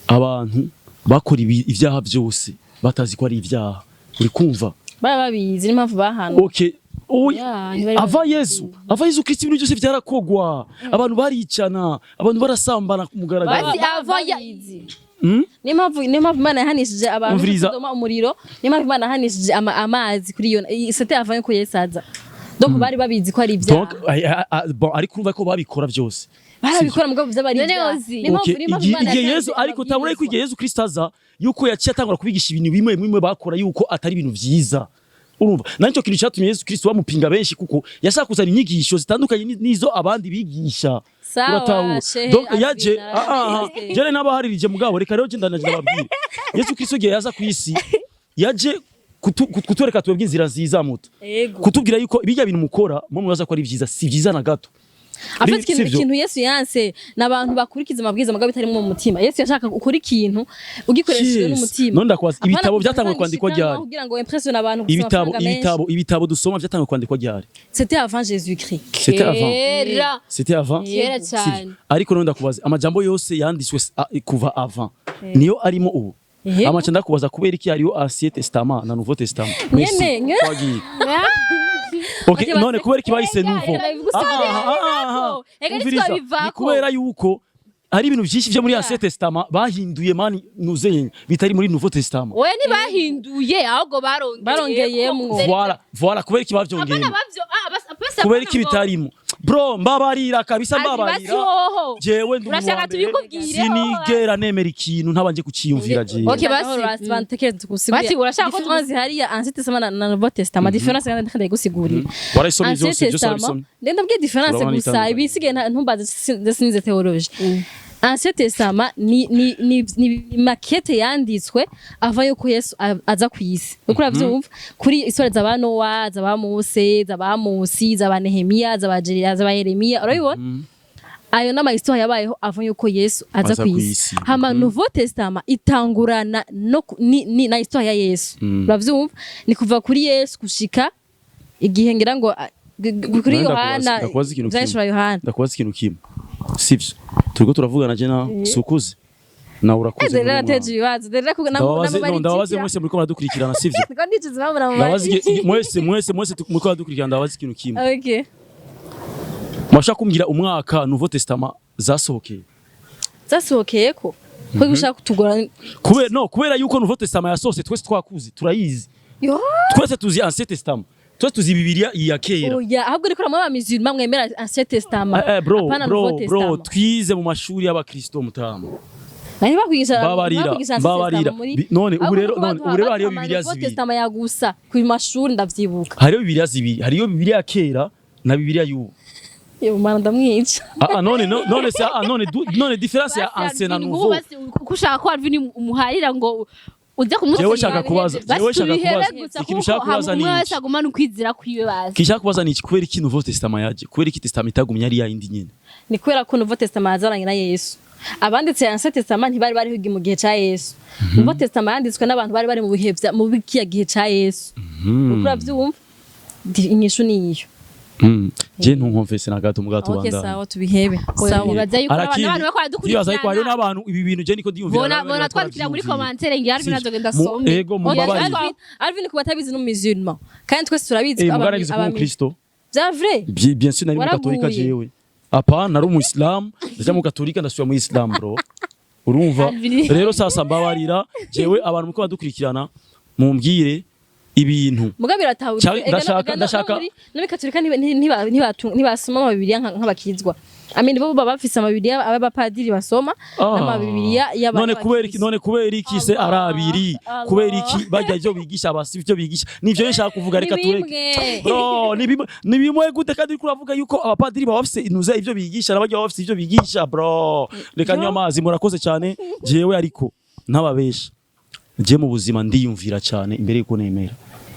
Speaker 2: abantu bakora ibyaha byose batazi ko ari ibyaha, uri kumva?
Speaker 3: Baba babizi, niyo mpamvu bahanwe.
Speaker 2: Okay. Oya,
Speaker 1: Ya, ntibari
Speaker 2: avant Yesu Kristo ibintu byose byarakogwa, abantu baricana, abantu barasambana ku mugaragaro.
Speaker 1: Basi
Speaker 3: Baba
Speaker 1: avant
Speaker 3: babizi.
Speaker 2: Hmm?
Speaker 3: Niyo mpamvu Imana yahanishije abantu
Speaker 2: Umviriza.
Speaker 3: Sodoma umuriro, niyo mpamvu Imana yahanishije amazi kuri iyo, c'était avant ko Yesu aza. Donc bari babizi ko ari ibyaha.
Speaker 2: Donc bon, ariko urumva ko babikora byose.
Speaker 3: Barabikora mugabo byaba ari
Speaker 1: None
Speaker 3: ibyaha.
Speaker 1: ozi.
Speaker 3: Niyo mpamvu
Speaker 2: Okay,
Speaker 3: niyo mpamvu Imana
Speaker 2: igihe
Speaker 3: yatanze
Speaker 2: Yesu, ariko tabura yuko
Speaker 3: amabwirizwa.
Speaker 2: igihe Yesu Kristo aza, yuko yaciye atangura kubigisha ibintu bimwe bimwe bakora yuko atari ibintu vyiza. Urumva, nanicyo kintu cyatumye Yesu Kristo bamupinga benshi, kuko yashaka kuzana inyigisho zitandukanye n'izo abandi bigisha.
Speaker 3: Sawa,
Speaker 2: Uratahura?
Speaker 3: shehe
Speaker 2: Donc
Speaker 3: Alvin,
Speaker 2: yaje
Speaker 3: arabizi.
Speaker 2: jene n'abaharirije mugabo, reka rero je ndanaje ndababwira, Yesu Kristo igihe yaza ku isi yaje kutwereka twebwe inzira nziza muto,
Speaker 3: Ego.
Speaker 2: kutubwira yuko bijya bintu mukora mwe mubaza ko ari vyiza, si vyiza na gato.
Speaker 3: Afite ikintu,
Speaker 2: Sivyo?
Speaker 3: ikintu Yesu yanse ni abantu bakurikiza amabwiriza mugabo bitarimo mu mutima. Yesu yashaka ukora ikintu ugikoresheje
Speaker 2: Yes.
Speaker 3: n'umutima.
Speaker 2: None ndakubaza,
Speaker 3: Apana
Speaker 2: ibitabo byatanguye
Speaker 3: gutanga
Speaker 2: kwandikwa
Speaker 3: ishikanwa
Speaker 2: ryari?
Speaker 3: kugira ngo impressionne abantu gusa
Speaker 2: Ibitabo,
Speaker 3: amafaranga menshi.
Speaker 2: ibitabo dusoma byatanguye kwandikwa ryari?
Speaker 3: C'était avant Jésus-Christ.
Speaker 2: C'était avant.
Speaker 1: Kera.
Speaker 2: C'était avant.
Speaker 1: Kera cyane.
Speaker 2: Sivyo? Ariko none ndakubaza, amajambo yose yanditswe kuva avant niyo arimo ubu?
Speaker 3: Yego.
Speaker 2: Amaca ndakubaza, kubera iki hariyo Ancien Testament na Nouveau Testament? Merci.
Speaker 3: Nyene, nyene.
Speaker 2: Twagiye. Okay,
Speaker 3: Okay,
Speaker 2: none kubera iki bahise Nouveau?
Speaker 1: Ega
Speaker 2: Umviriza,
Speaker 1: ntitwabivako.
Speaker 2: ni kubera yuko hari ibintu byinshi byo muri Ancien Testament bahinduye mani nuzenye bitari muri Nouveau Testament.
Speaker 1: Oya, ntibahinduye, ahubwo barongeye.
Speaker 3: Barongeyemwo.
Speaker 2: Voilà, kubera iki bavyongeyemo?
Speaker 1: Abana bavyo
Speaker 2: Kubera iki bitarimo? Bro, mbabarira kabisa, mbabarira.
Speaker 1: Hoho.
Speaker 2: Jewe ndi
Speaker 1: Urashaka
Speaker 2: uwa mbere,
Speaker 1: tubikubwire?
Speaker 2: sinigera nemera ikintu ntabanje kuciyumvira jewe.
Speaker 1: Okay, basi.
Speaker 3: Bantekereza tugusigurira.
Speaker 1: Basi, urashaka ko
Speaker 3: Différence hariya Ancien Testament na Nouveau Testament, différence kandi ndayigusigurira.
Speaker 2: Warayisomye
Speaker 3: Ancien
Speaker 2: byose, byose
Speaker 3: Testament,
Speaker 2: warabisomye?
Speaker 3: ndenda mbwiye différence
Speaker 2: Urabona
Speaker 3: gusa,
Speaker 2: itandukanye.
Speaker 3: ibisigaye ntumbaze, sinize théologie. Ancien Testament ni maquette yanditswe ava yuko Yesu aza ku isi. Uko uravyumva kuri histoire z'aba Noah, z'aba Mose, z'aba Musi, z'aba Nehemiya, z'aba Jeremiya, z'aba Yeremiya, urabibona? Ayo n'ama histoire yabayeho avant yuko Yesu aza
Speaker 2: Aza
Speaker 3: ku isi.
Speaker 2: kw'isi.
Speaker 3: Hama Nouveau Testament itangurana no ni na histoire ya Yesu. Uravyumva? Ni kuva kuri Yesu gushika igihe ngira ngo kuri
Speaker 2: None
Speaker 3: Yohana,
Speaker 2: ndakubaza ikintu kimwe.
Speaker 3: vyahishura Yohana.
Speaker 2: Ndakubaza ikintu kimwe, sivyo? Turiko turavugana je na sukuze nawe urakuze.
Speaker 3: Rero
Speaker 2: Muri
Speaker 3: nateje ibibazo rero
Speaker 2: Ndababaze, no, ndababaze mwese muriko muradukurikirana, sivyo?
Speaker 3: Niko ndicuza impamvu
Speaker 2: Ndababaze
Speaker 3: namubajije.
Speaker 2: mwese muriko muradukurikirana, ndababaze ikintu kimwe.
Speaker 3: Okay.
Speaker 2: Mwashaka kumbwira umwaka Nouveau Testament zasohokeye?
Speaker 3: Zasohokeye ko gushaka kutugora.
Speaker 2: Kubera, no, kubera yuko Nouveau Testament yasohotse twese twakuze turayizi.
Speaker 3: Yo.
Speaker 2: Twese tuzi Ancien Testament, twese tuzi Bibiliya iya kera.
Speaker 3: Oya, ahubwo riko ramwe abamizirima mwemera Ancien Testament.
Speaker 2: Eh, eh, bro,
Speaker 3: Apana
Speaker 2: bro,
Speaker 3: Nouveau
Speaker 2: bro,
Speaker 3: Testament.
Speaker 2: twize mu mashuri y'abakristo mutama.
Speaker 3: Nari bakwigisha
Speaker 2: Mbabarira,
Speaker 3: bakwigisha Ancien
Speaker 2: mbabarira.
Speaker 3: Testament muri
Speaker 2: None ubu rero, none ubu rero hariyo Bibiliya
Speaker 3: Nouveau
Speaker 2: zibiri.
Speaker 3: Testament ya gusa ku mashuri, ndavyibuka.
Speaker 2: Hariyo Bibiliya zibiri, hariyo Bibiliya ya kera na Bibiliya y'ubu.
Speaker 3: Yo mana, ndamwica.
Speaker 2: Ah, ah, none none se, ah, none none différence ya ancien na nouveau?
Speaker 1: Kuko ushaka ko Alvin umuharira ngo uze kumusiga.
Speaker 2: Jewe shaka kubaza, jewe shaka kubaza
Speaker 1: gusa
Speaker 2: ikintu ushaka kubaza ni
Speaker 1: umwe
Speaker 2: iki?
Speaker 1: wese agumana ukwizera kwiwe basi.
Speaker 2: Kishaka kubaza ni iki: kubera iki Nouveau Testament yaje? Kubera iki Testament itagumye ari ya yindi nyene?
Speaker 3: Ni kubera ko Nouveau Testament yazaranye na Yesu. Abanditse Ancien Testament ntibari bariho mu gihe ca Yesu. Nouveau Testament yanditswe n'abantu bari bari mu bihe mu kiya gihe ca Yesu. Uko uravyumva? Inyishu ni iyo.
Speaker 2: Je ntunkonfese na gato mugato.
Speaker 3: Okay,
Speaker 2: Bandanye.
Speaker 3: sawa, tubihebe. Sawa.
Speaker 1: Nibaza yuko
Speaker 2: Arakindi,
Speaker 1: abantu bariko
Speaker 2: ndibaza yuko hariho
Speaker 1: baradukurikirana
Speaker 2: n'abantu ibi bintu je niko ndiyumvira,
Speaker 1: bona
Speaker 2: n'abandi
Speaker 1: bona
Speaker 2: bariko
Speaker 1: twandikira muri
Speaker 2: baravyiyumvira.
Speaker 1: commentaire ngira Alvin
Speaker 2: Sivyo.
Speaker 1: azogenda
Speaker 2: Mu-
Speaker 1: asome.
Speaker 2: ego, mumbabarire.
Speaker 3: Alvin kuba atabizi n'umusulman. Kandi twese turabizi
Speaker 2: Eh,
Speaker 3: ko
Speaker 2: mugara nagize kuba umukristo.
Speaker 3: Vya vrai?
Speaker 2: Bien sûr, nari mu
Speaker 3: Waraguye.
Speaker 2: katolika jewe. Apa, nari mu islam, ndaja mu katolika, ndasubira mu islam, bro. Urumva?
Speaker 1: Alvin.
Speaker 2: Rero sasa mbabarira, jewe abantu muko badukurikirana mumbwire ibintu.
Speaker 3: Muga biratahura.
Speaker 2: Ndashaka-
Speaker 3: No muri katolika ntibasoma amabibiriya nk'abakizwa. I mean, bo baba bafise amabibiriya ab'abapadiri basoma n'amabibiriya y'aba
Speaker 2: None kubera iki? None kubera iki se
Speaker 3: Allah,
Speaker 2: ari abiri?
Speaker 3: Allah.
Speaker 2: Kubera iki bajya ivyo bigisha abasi, ivyo bigisha nivyo nshaka kuvuga, reka
Speaker 3: Ni
Speaker 2: tureke.
Speaker 3: bimwe.
Speaker 2: Bro, ni bimwe, ni bimwe gute kandi uriko uravuga yuko abapadiri baba bafise inuze ivyo bigisha, n'abajya baba bafise ivyo bigisha? Bro, reka nywa amazi. Murakoze cyane. Jewe ariko ntababesha, je mu buzima ndiyumvira cyane imbere yuko nemera.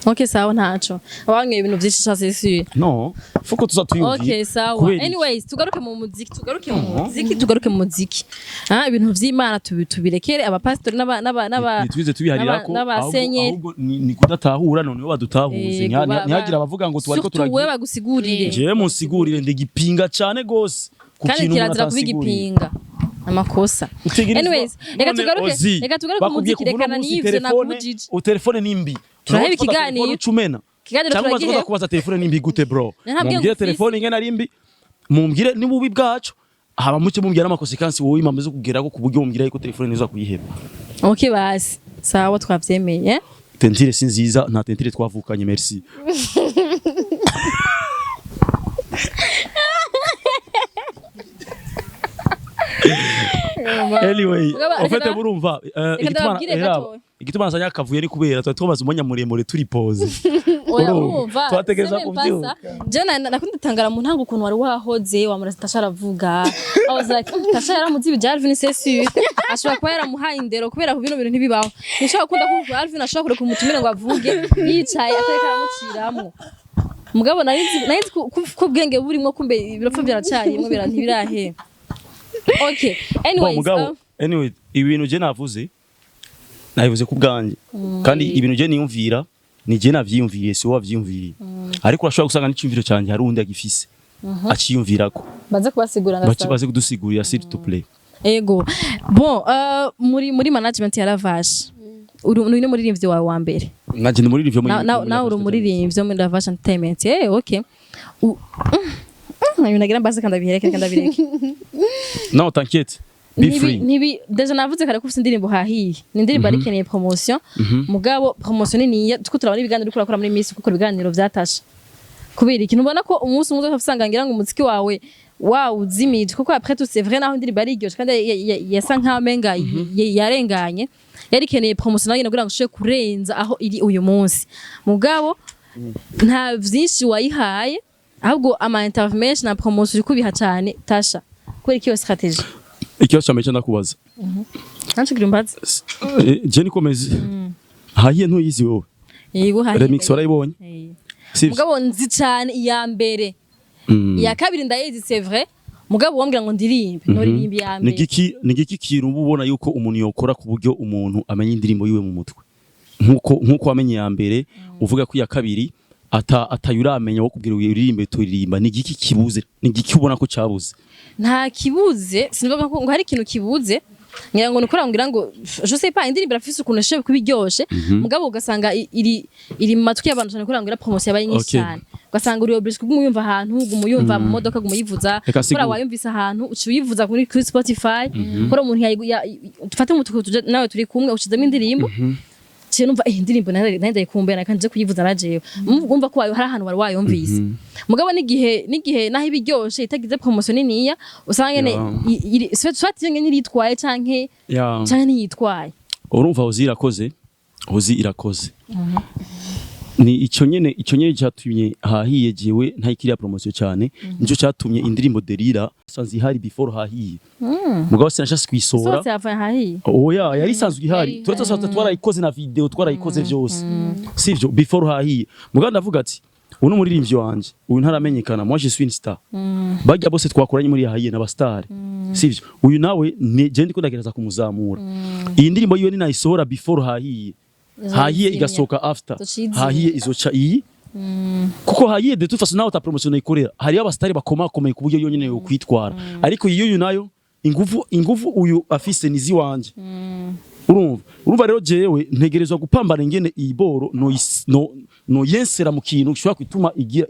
Speaker 3: Okay, sawa, ntaco wanyweye ibintu vyinshi, ça c'est sûr.
Speaker 2: No fuko tuza tuyumvira.
Speaker 3: Okay, sawa.
Speaker 2: Kubera iki?
Speaker 3: Anyways, tugaruke mu muziki, tugaruke mu muziki, tugaruke mu muziki. Ah, ibintu vy'Imana tubirekere abapasitori n'aba
Speaker 2: Ntitwize tubiharira ko
Speaker 3: n'abasenyeri.
Speaker 2: Ahubwo ni kudatahura, none badutahuze.
Speaker 3: Yego,
Speaker 2: Ntihagire abavuga ngo tubariko
Speaker 3: Surtout wewe,
Speaker 2: turagira.
Speaker 3: bagusigurire.
Speaker 2: Jewe munsigurire, ndigipinga cyane gose ku
Speaker 3: Kandi
Speaker 2: kintu umuntu
Speaker 3: kirazira kuba
Speaker 2: atansiguriye.
Speaker 3: igipinga, amakosa.
Speaker 2: Utegerezwa-
Speaker 3: Anyways, reka
Speaker 2: None
Speaker 3: tugaruke,
Speaker 2: Ozi,
Speaker 3: reka tugaruke mu
Speaker 2: bakubwiye
Speaker 3: muziki,
Speaker 2: kuva uno
Speaker 3: rekana
Speaker 2: munsi
Speaker 3: n'ivyo nakubujije.
Speaker 2: Telefone ni mbi.
Speaker 3: Turaheba
Speaker 2: Urabona ufata
Speaker 3: ikiganiro.
Speaker 2: telefone ucumena.
Speaker 3: Ikiganiro
Speaker 2: Cyangwa umaze
Speaker 3: turagihe.
Speaker 2: kuza kubaza telefone ni mbi gute, bro?
Speaker 3: Ntabwiye
Speaker 2: Mumbwire
Speaker 3: ngo ufise.
Speaker 2: telefone ingene ari mbi, mumbwire n'ububi bwacu, haba muce mumbwira n'ama conséquences wowe impamvu zo kugerako ku buryo mumbwira yuko telefone nizo kuyiheba.
Speaker 3: Okay, basi. Sawa, twavyemeye. Eh?
Speaker 2: Teinture si nziza, nta teinture twavukanye, merci. Anyway,
Speaker 3: Mugabo,
Speaker 2: en fait,
Speaker 3: reka
Speaker 2: murumva
Speaker 3: reka ndababwire gatoya.
Speaker 2: Igituma nasanya akavuye ni kubera twari twamaze umwanya muremure turi pause.
Speaker 3: Oya,
Speaker 2: Urumva,
Speaker 3: urumva.
Speaker 2: twategereza
Speaker 3: C'est même pas
Speaker 2: kuvyuka.
Speaker 3: ça. Je nakunda tangara mu ntango ukuntu wari wahoze wamurasa Tasha aravuga. I was like, Tasha yaramuzi ibya Alvin, c'est sûr. Ashobora kuba yaramuhaye indero kubera ku bino bintu ntibibaho. Nishobora gukunda ko Alvin ashobora kureka umutumire ngo avuge yicaye atareka aramuciramwo. Mugabo nari nzi ko ubwenge burimo, kumbe ibirapfa byaracarimwo ntibirahera. Okay.
Speaker 2: Bon,
Speaker 3: Anyways,
Speaker 2: mugabo, anyway, ibintu je navuze nabivuze ku bwanjye, kandi ibintu je niyumvira ni je navyiyumviriye, si wowe wavyiyumviriye, ariko urashobora gusanga n'iciyumviro cyanjye hari uwundi agifise aciyumvirako.
Speaker 3: Baze kubasigura
Speaker 2: Bace
Speaker 3: ndasaba.
Speaker 2: baze kudusigurira, s'il te plaît.
Speaker 3: Ego. Bon, muri management ya Lavash. Uri ni umuririmbyi wawe wa mbere.
Speaker 2: Nanje ndi muririmbyi muri
Speaker 3: Nawe uri umuririmbyi wo muri Lavash Entertainment. Okay. Nagira mbaze kandi abireke, kandi abireke.
Speaker 2: No, t'inquiète, be free.
Speaker 3: Ntibi déjà navuze kare ko ufite indirimbo hahiye. Ni indirimbo yari ikeneye promotion. Mugabo promotion ni niya tuko turabona ibiganiro uriko urakora muri minsi, kuko ibiganiro vyatashe. Kubera ikintu ubona ko umunsi umwe uzosanga ngira ngo umuziki wawe wawuzimije, kuko après tout, c'est vrai, naho indirimbo ari iryoshe kandi yasa nkaho menga yarenganye, yari ikeneye promotion nayo kugira ngo ushobore kurenza aho iri uyu munsi. Mugabo nta vyinshi wayihaye, ahubwo ama interview menshi na promotion uri kubiha cyane Tasha. Kubera iki iyo stratégie?
Speaker 2: Ikibazo cya mbere cyo ndakubaza.
Speaker 3: Nancu kugira umbaze.
Speaker 2: Je nikomeze hahiye, ntuyizi wowe?
Speaker 3: Yego, hahiye.
Speaker 2: Remix warayibonye?
Speaker 3: Eh.
Speaker 2: Sivyo?
Speaker 3: Mugabo nzi cyane iya mbere. Iya kabiri ndayizi, c'est vrai, mugabo wambwira ngo ndirimbe, noririmba iya
Speaker 2: Ni
Speaker 3: mbere.
Speaker 2: giki, ni giki kintu uba ubona yuko umuntu yokora ku buryo umuntu amenya indirimbo yiwe mu mutwe nkuko wamenye iya mbere, uvuga ko iya kabiri atayuramenya, wo kubwira uririmbe turirimba? Ni giki kibuze? Ni giki ubona ko cyabuze?
Speaker 3: Nta kibuze, sinivuga ko ngo hari ikintu kibuze. Ngira ngo nukora ngira ngo je sais pas, indirimbo irafise ukuntu ishoboye kuba iryoshe, mugabo ugasanga iri mu matwi y'abantu cyane kubera ngo ira promotion yabaye nyinshi
Speaker 2: Okay.
Speaker 3: cyane, ugasanga uri obligé kuguma uyumva ahantu, uguma uyumva mu modoka, uguma uyivuza.
Speaker 2: Reka
Speaker 3: Kubera
Speaker 2: sigure.
Speaker 3: wayumvise ahantu, uca uyivuza kuri Spotify, kubera umuntu dufate mu tuku nawe turi kumwe, ushizemo indirimbo, ciye numva indirimbo nari ndayikumbuye naka nje kuyivuza na jewe. Umva ko hari ahantu wari wayumvise. Mugabo n'igihe naho ibiryoshe itagize promotion niniya, usanga nyene soit iyo nyene iritwaye canke canke ntiyitwaye.
Speaker 2: Urumva, Ozi irakoze, Ozi irakoze. Ni icyo nyene cyatumye hahiye jewe ntayikiriya promotion cyane, nicyo cyatumye indirimbo Derira sanze ihari before hahiye, mugabo sinashase kuyisohora.
Speaker 3: Sohotse yavuye hahiye.
Speaker 2: Oya, yari isanzwe ihari.
Speaker 1: Yari.
Speaker 2: Turetse twarayikoze na video, twarayikoze byose, sivyo, before hahiye. Mugabo ndavuga ati uyu ni umuririmbyi wanje, uyu ntaramenyekana, moi je suis une star, bajya bose twakoranye muri hahiye n'aba star, sivyo? Uyu nawe ni je ndiko ndagereza kumuzamura. Iyi ndirimbo yiwe ninayisohora before hahiye, hahiye igasohoka after
Speaker 3: Izocizimya.
Speaker 2: hahiye, izoca iyi, kuko hahiye de toute façon nawe ta promotion ikorera hariyo abastari bakomakomeye ku buryo yonyene yo kwitwara, ariko iyo uyu nayo ingufu uyu afise ni ziwanje. Urumva rero jewe ntegerezwa gupambana ingene iyi boro no yensera mu kintu gishobora kwituma igira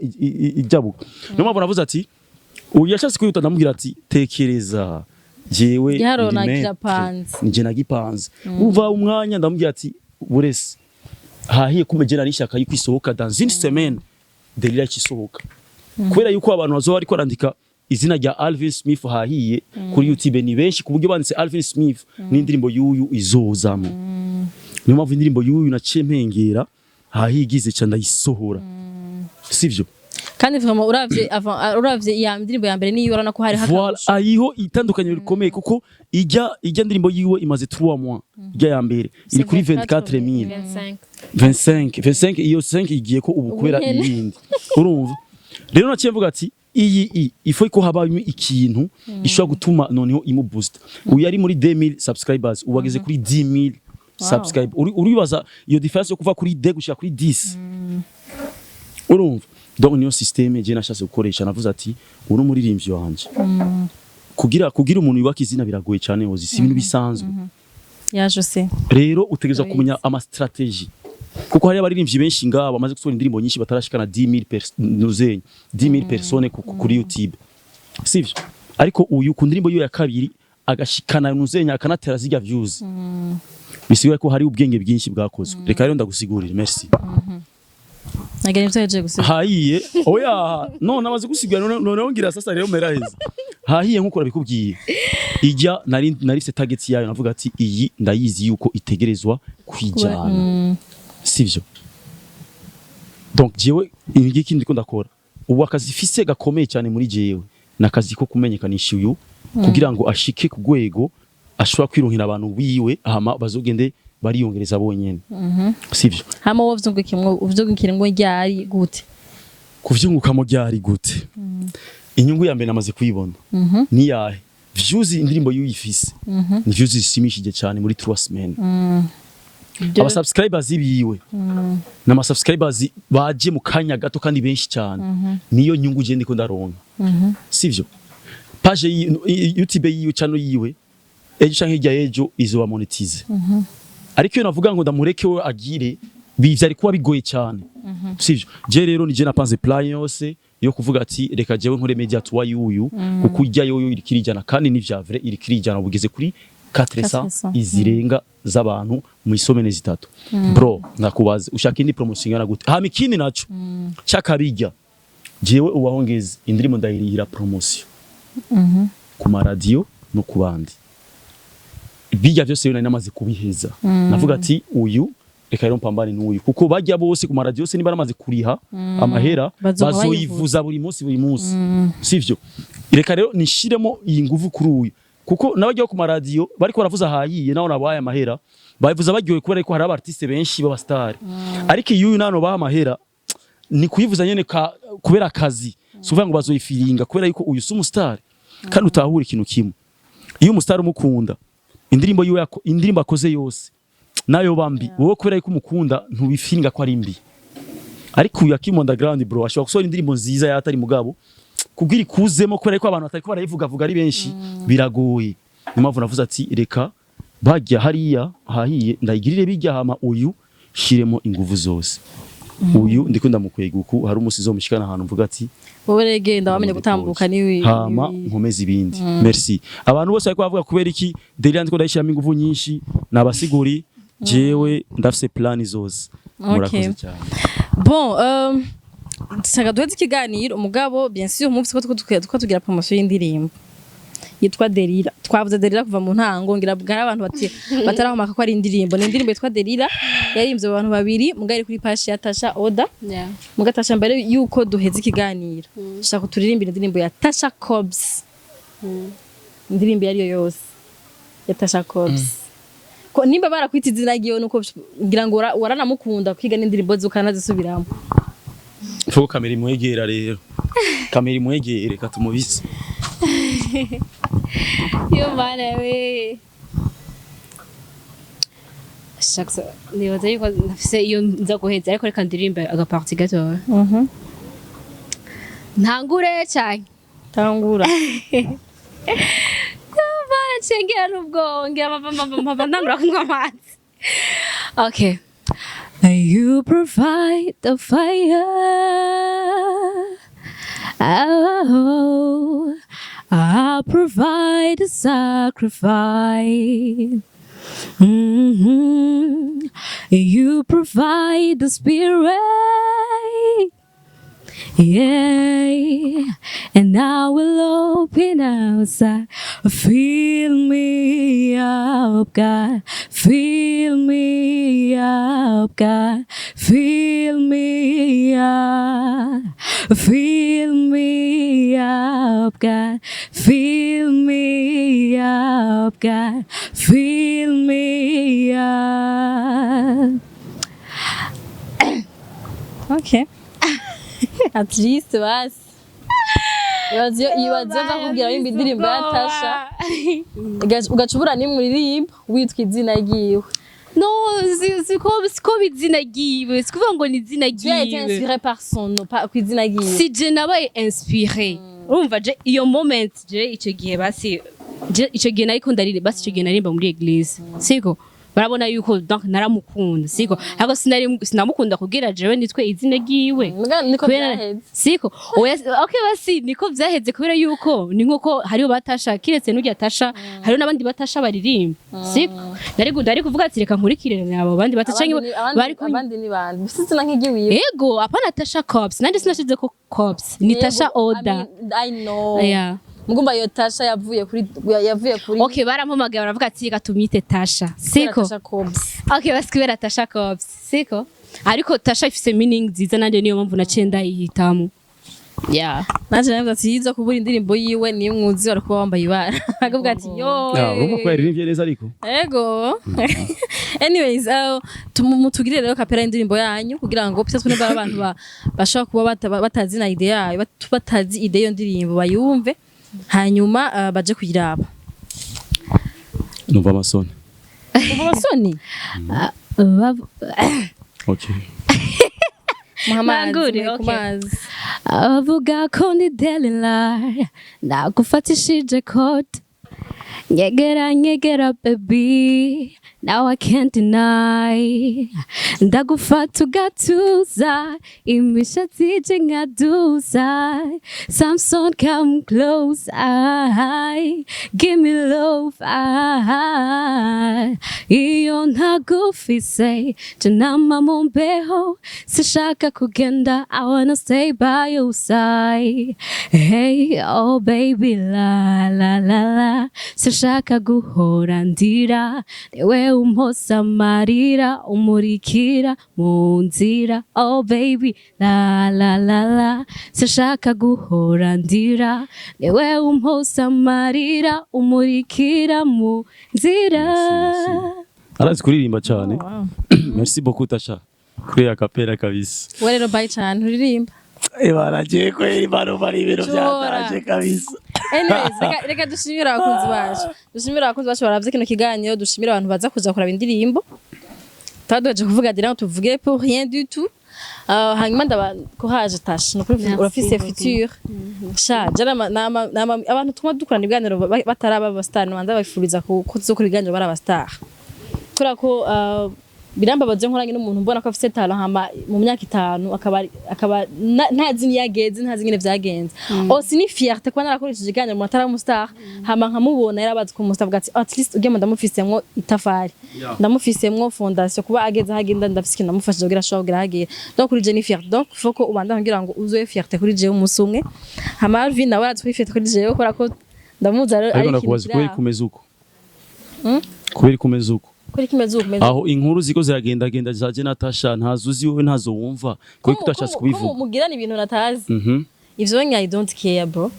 Speaker 2: ijabuka. Niyo mpamvu navuze ati uyu yashatse kwihuta, ndamubwira ati tekereza, jewe
Speaker 3: Giharo
Speaker 2: ndi
Speaker 3: na
Speaker 2: maître,
Speaker 3: kirapanze.
Speaker 2: nije nagipanze. Uva umwanya ndamubwira ati burese hahiye kumbe je nari ishaka yuko isohoka dans une semaine, Delila ikisohoka, kubera yuko abantu bazoba bariko barandika. Izina rya Alvin Smith hahiye kuri YouTube ni benshi, ku buryo banditse Alvin Smith n'indirimbo y'uyu izozamo. Niyo mpamvu indirimbo y'uyu naciye mpengera hahigize ca ndayisohora, sivyo?
Speaker 3: Kandi vraiment uravye avant, uravye iya ndirimbo ya mbere niyo, urabona ko hari
Speaker 2: Voilà, ayiho itandukaniro rikomeye, kuko ijya ndirimbo yiwe imaze 3 mois, ijya ya mbere iri kuri 24 000.
Speaker 1: 25.
Speaker 2: 25, 25, iyo 5 igiye ko ubu kubera
Speaker 3: nyene.
Speaker 2: Iyindi urumva rero naciye mvuga ati iyi ifo ko habayemo ikintu ishobora gutuma noneho imu boost. Uyu yari muri 2000 subscribers, ubu ageze kuri 10 000 subscribe. Uribaza iyo difference yo kuva kuri D gushika kuri 10? Urumva, donc niyo système je nashatse gukoresha. Navuze ati uno muririmbyi wanje, kugira umuntu yubaka izina biragoye cyane hozi, si ibintu bisanzwe.
Speaker 3: Ya, je sais.
Speaker 2: Rero utegerezwa
Speaker 3: Ndabizi.
Speaker 2: kumenya ama stratégie, kuko hari abaririmbyi benshi ngaba bamaze gusohora indirimbo nyinshi batarashikana 10 000 nuzenye 10 000 personnes kuri YouTube, sivyo? Ariko uyu ku ndirimbo yiwe ya kabiri agashikana nuzenya, akanatera zirya views, bisigura ko hari ubwenge bwinshi bwakozwe. Reka rero ndagusigurire, merci.
Speaker 3: Nagera ivyo yaje gusiga.
Speaker 2: Hahiye, oya, none amaze gusigura, none ngira sasa rero meraheza hahiye nkuko nabikubwiye. Ijya nari se target yayo, navuga ati iyi ndayizi yuko itegerezwa kwijana, sivyo? Donc jewe ingiki ndiko ndakora ubu, akazi fise gakomeye cyane muri jewe nakazi ko kumenyekanisha uyu, kugira ngo ashike ku rwego ashobora kwironkera abantu wiwe, hama bazogende bariyongereza bonyene, sivyo?
Speaker 3: Hama wowe uvyungukimwo, uvyungukiremwo ryari, gute?
Speaker 2: Kuvyungukamo ryari, gute? Inyungu ya mbere namaze kuyibona. Ni yahe? Views indirimbo y'uyifise ni views zishimishije cyane muri 3 semaines. Aba subscribers biwe n'ama subscribers baje mu kanya gato kandi benshi cyane. Niyo nyungu je ndiko ndaronka, sivyo? Page YouTube yiwe, channel yiwe, ejo canke hirya y'ejo izoba monetize. Ariko iyo navuga ngo ndamureke we agire, vyari kuba bigoye cyane, sivyo? Je rero nije napanze plan yose yo kuvuga ati reka jewe nkore media tour y'uyu, kuko ijya yoyo iri kirijana, kandi ni vya vrai, iri kirijana, bugeze kuri 400
Speaker 3: 400.
Speaker 2: izirenga z'abantu mu isomene zitatu. Bro, ndakubaze, ushaka indi promotion ingana gute? Hama ikindi naco cyakabijya, jewe ubaho ngeze indirimbo ndayirihira promotion ku maradiyo no ku bandi. Bijya byose rero nari namaze kubiheza. Navuga ati uyu reka rero mpambane n'uyu, kuko bajya bose ku maradiyo yose niba namaze kuriha amahera,
Speaker 3: bazoba
Speaker 2: bazoyivuza buri munsi buri munsi, sivyo? Reka rero nishiremo iyi nguvu kuri uyu, kuko n'abajya ku maradiyo bariko baravuza hayiye naho nabaye amahera, bayivuza baryohe kubera ko hari aba artiste benshi b'aba star. Ariko iyo uyu nano baha amahera ni kuyivuza nyene kubera akazi, si ukuvuga ngo bazoyifiringa kubera yuko uyu si umustar. Kandi utahura ikintu kimwe: iyo umustar umukunda, indirimbo yiwe indirimbo akoze yose nayo bambi, wowe kubera yuko umukunda ntubifiringa ko ari mbi. Ariko uyu akiri mu underground, bro, ashobora gusohora indirimbo nziza yatari, mugabo kugira ikuzemo kubera yuko abantu batari ko barayivuga vuga ari benshi, biragoye. Niyo mpamvu navuze ati reka bajya hariya hahiye ndayigirire bijya, hama uyu shiremo inguvu zose. Uyu ndiko ndamukwega uku, hari umusi uzomushikana ahantu mvuga ati
Speaker 3: Wowe rero genda wamenye gutambuka niwi.
Speaker 2: Hama nkomeze ibindi. Merci. Abantu bose bariko bavuga kubera iki Delia ndiko ndayishiramo inguvu nyinshi, nabasiguri jewe ndafise plan zose. Murakoze cyane.
Speaker 3: Bon, dushaka duheze ikiganiro, umugabo bien sûr mufise ko tuko tugira promotion y'indirimbo yitwa Delila. Twavuze Delila kuva mu ntango, ngira bwari abantu bati batarahomaka ko ari indirimbo. Ni indirimbo yitwa Delila yaririmbye abantu babiri, mugabo iri kuri page ya Tasha Oda. Muga Tasha, mbere yuko duheze ikiganiro, dushaka turirimbira indirimbo ya Tasha Cobbs, indirimbo iyo ariyo yose ya Tasha Cobbs. Ko nimba barakwita izina ryiwe nuko ngira ngo waranamukunda kwiga n'indirimbo ze ukanazisubiramo.
Speaker 2: Fuko kamera imwegera rero, kamera imwegere katumubise.
Speaker 1: Yo mana we. Shaksa nibaza yuko nafise iyo nza guheza, ariko reka ndirimbe aga partie gatoya. Ntangure cyane.
Speaker 3: Tangura.
Speaker 1: Bacengera n'ubwo ngira mpava ntangura kunywa amazi. Okay. You provide the fire. Oh, I provide the sacrifice. You provide the spirit. Yeah, and I will open outside. Fill me up, God. Fill me up, God. Fill me up. Fill me up, God. Fill me up, God. Fill me up.
Speaker 3: Okay, at least basi ibaze iyo bakubwira wimba indirimbo ya Tasha, ugaca ubura nimwe uririmba witwa izina ryiwe.
Speaker 1: No, siko izina ryiwe, sikuvuga ngo ni izina
Speaker 3: Tu as été
Speaker 1: ryiwe.
Speaker 3: inspiré par son nom, pas ku izina ryiwe.
Speaker 1: Si je nabaye inspiré, urumva je iyo moment, je ico gihe basi, je ico gihe nariko ndaririmba, basi ico gihe naririmba muri église, siko barabona yuko donc naramukunda, siko, ariko sinari sinamukunda kugira jewe nitwe izina ryiwe.
Speaker 3: Muga niko vyaheze.
Speaker 1: Siko, oya, okay, basi niko vyaheze kubera yuko ni nkuko hariho batasha, kiretse n'urya Tasha, hariho n'abandi batasha baririmba, siko, ndari kuvuga ati reka nkurikire abo bandi batasha.
Speaker 3: Abandi
Speaker 1: bari
Speaker 3: abandi ni bande bifite izina nk'iry'iwiwe?
Speaker 1: Ego, apana Tasha Cobbs, nanje sinashize ko Cobbs, ni Tasha Oda.
Speaker 3: I mean, I know.
Speaker 1: Yeah.
Speaker 3: Mugumba iyo Tasha yavuye kuri
Speaker 1: Okay, barampamagaye baravuga ati reka tumwite Tasha, siko?
Speaker 3: Tasha Cobbs.
Speaker 1: Okay, basi kubera Tasha Cobbs, siko, ariko Tasha ifise meaning nziza, nanje niyo mpamvu naciye ndayihitamo, yeah.
Speaker 3: Nanje navuze ati yiza kubura indirimbo yiwe niyo mwuzi wari kuba wambaye ibara, akavuga ati yo.
Speaker 2: Ah, urumva ko yaririmbye neza ariko.
Speaker 3: Ego. Anyways, mutugirire rero kapera indirimbo yanyu kugira ngo peut-être niba ari abantu bashobora kuba batazi na idée yayo, batazi idée y'iyo ndirimbo bayumve, hanyuma baje kuyiraba.
Speaker 2: Numva amasoni.
Speaker 3: Umva amasoni.
Speaker 2: Okay.
Speaker 3: Muha amazi.
Speaker 1: Nangure,
Speaker 3: muhe ku
Speaker 1: okay.
Speaker 3: mazi.
Speaker 1: Avuga ko ndi Delilah, nagufatishije code, nyegera nyegera baby, now I can't deny, ndagufata ugatuza, imishatsi ije nkaduza, Samson, come close, I give me love, I iyo ntagufise je nama mu mbeho, sishaka kugenda, I wanna stay by your side, hey, oh baby, la la la la, sishaka guhora ndira, niwe umpoza amarira, umurikira mu nzira, oh baby, la la la la, sishaka guhora ndira, niwe umpoza amarira, umurikira mu nzira.
Speaker 2: Arazi kuririmba cyane. Merci beaucoup Tasha kuri a cappella kabisa.
Speaker 3: We rero bye cyane, nturirimba.
Speaker 2: Baragiye kweri, baro bari ibintu
Speaker 3: Shora.
Speaker 2: byataje kabisa.
Speaker 3: Anyways, reka dushimire abakunzi bacu, dushimire abakunzi bacu baravye kino kiganiro, dushimire abantu baza kuza kuraba indirimbo twaduheje kuvuga dire ngo tuvuge pour rien du tout. Hanyuma ndaba courage Tasha, nukuri
Speaker 1: Merci
Speaker 3: urafise
Speaker 1: beaucoup.
Speaker 3: futur sha je abantu tuma dukorana ibiganiro bataraba aba star, banza bifuriza kuzokora ibiganiro bari aba star, kubera ko birambabaza iyo nkoranye n'umuntu mbona ko afise talent, hama mu myaka 5 akaba ntazi niyo ageze, ntazi ingene vyagenze. Aussi ni fierté kuba narakoresheje ikiganiro mu atari umu star, hama nkamubona yarabazi ko umu star, avuga ati at least ugema ndamufisemwo itafari, ndamufisemwo fondation, kuba ageze aho agenda ndafise ikintu ndamufashije kugira ashobore kugira aho agera. Donc kuri je ni fierté, donc faut ko ubanza kugira ngo uzobe fierté kuri jewe umunsi umwe. Hama Alvin nawe arazi kuri fierté kuri jewe kubera ko ndamuzi ari
Speaker 2: Ariko
Speaker 3: ari ikintu
Speaker 2: ndakubaza,
Speaker 3: kiri
Speaker 2: kubera
Speaker 3: aho.
Speaker 2: kumeze uko, kubera kumeze uko?
Speaker 3: Kuri kimeze uko kumeze.
Speaker 2: Aho inkuru ziko ziragendagenda zaje Natasha, ntazo uzi wowe, ntazo wumva, kubera ko utashatse kubivuga?
Speaker 3: Mugirana ibintu natazi. Ivyo nya I don't care, bro.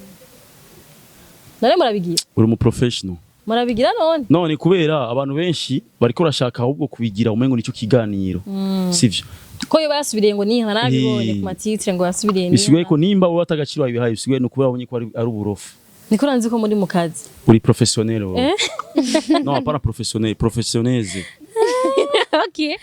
Speaker 3: None murabigira.
Speaker 2: Uri umu professional.
Speaker 3: Murabigira none.
Speaker 2: None kubera abantu benshi bariko barashaka ahubwo kubigira umengo nico kiganiro, sivyo?
Speaker 3: Ko yo basubiriye ngo niha narabibonye
Speaker 2: Eh.
Speaker 3: ku ma titre ngo yasubiriye.
Speaker 2: Bisigaye ko nimba wowe atagaciro wabihaye, bisigaye no kubera wabonye ko ari uburofu.
Speaker 3: Niko nanzi ko muri mu kazi.
Speaker 2: Uri professionnel wowe. No, apana professionnel, professionneze.
Speaker 1: Okay.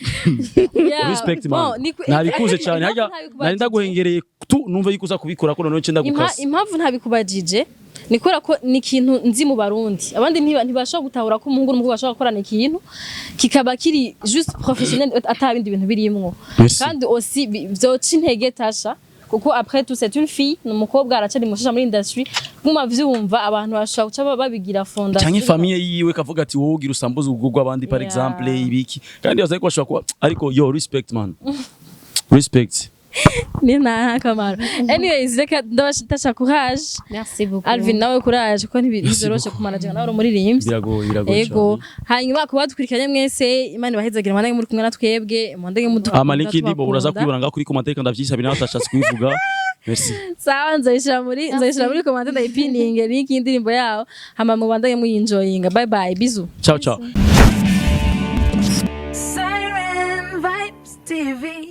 Speaker 3: Yeah.
Speaker 2: Respect,
Speaker 3: Bon,
Speaker 2: man. Nabikuze cyane
Speaker 3: impamvu
Speaker 2: hajya
Speaker 3: ntabikubajije-
Speaker 2: nari ndaguhengereye tu numva yuko uza kubikora ko noneho nce ndagukasa.
Speaker 3: Impamvu ntabikubajije ni kubera ko ni ikintu nzi mu Barundi, abandi ntibashobora gutahura ko umuhungu n'umukobwa bashobora gukorana ikintu kikaba kiri juste professionnel, ata bindi bintu birimwo.
Speaker 2: Merci.
Speaker 3: Kandi aussi vyoca intege Tasha, kuko après tout c'est une fille, ni umukobwa, aracari mushasha muri industry, guma vyumva abantu bashobora guca babigira fondation.
Speaker 2: Canke famille yiwe kavuga ati wowe ugira usambuza urugo rw'abandi par
Speaker 3: Yeah.
Speaker 2: exemple ibiki, kandi baza ko bashobora kuba, ariko yo respect, man, respect.
Speaker 3: Ni nta kamaro. Anyways, reka ndabasha courage.
Speaker 1: Merci beaucoup.
Speaker 3: Alvin, nawe courage, kuko ntibizoroshe kumanaginga nawe uri umuririmbyi.
Speaker 2: Biragoye, biragoye
Speaker 3: Ego.
Speaker 2: cyane.
Speaker 3: Hanyuma kuba dukurikiranye mwese, Imana ibahezagire, mwandage muri kumwe na twebwe, mwandage mudukunda.
Speaker 2: Ama link y'indirimbo uraza
Speaker 3: Tubakunda.
Speaker 2: kwibona ngaho kuri commentaire, ndavyisabira nawe atashatse kubivuga. Merci.
Speaker 3: Sawa, nzayishira muri commentaire, ndayipininge link y'indirimbo yawo, hama mubandage muyinjoyinga. Bye bye, bisous.
Speaker 2: Ciao ciao.
Speaker 4: Siren Vibes TV.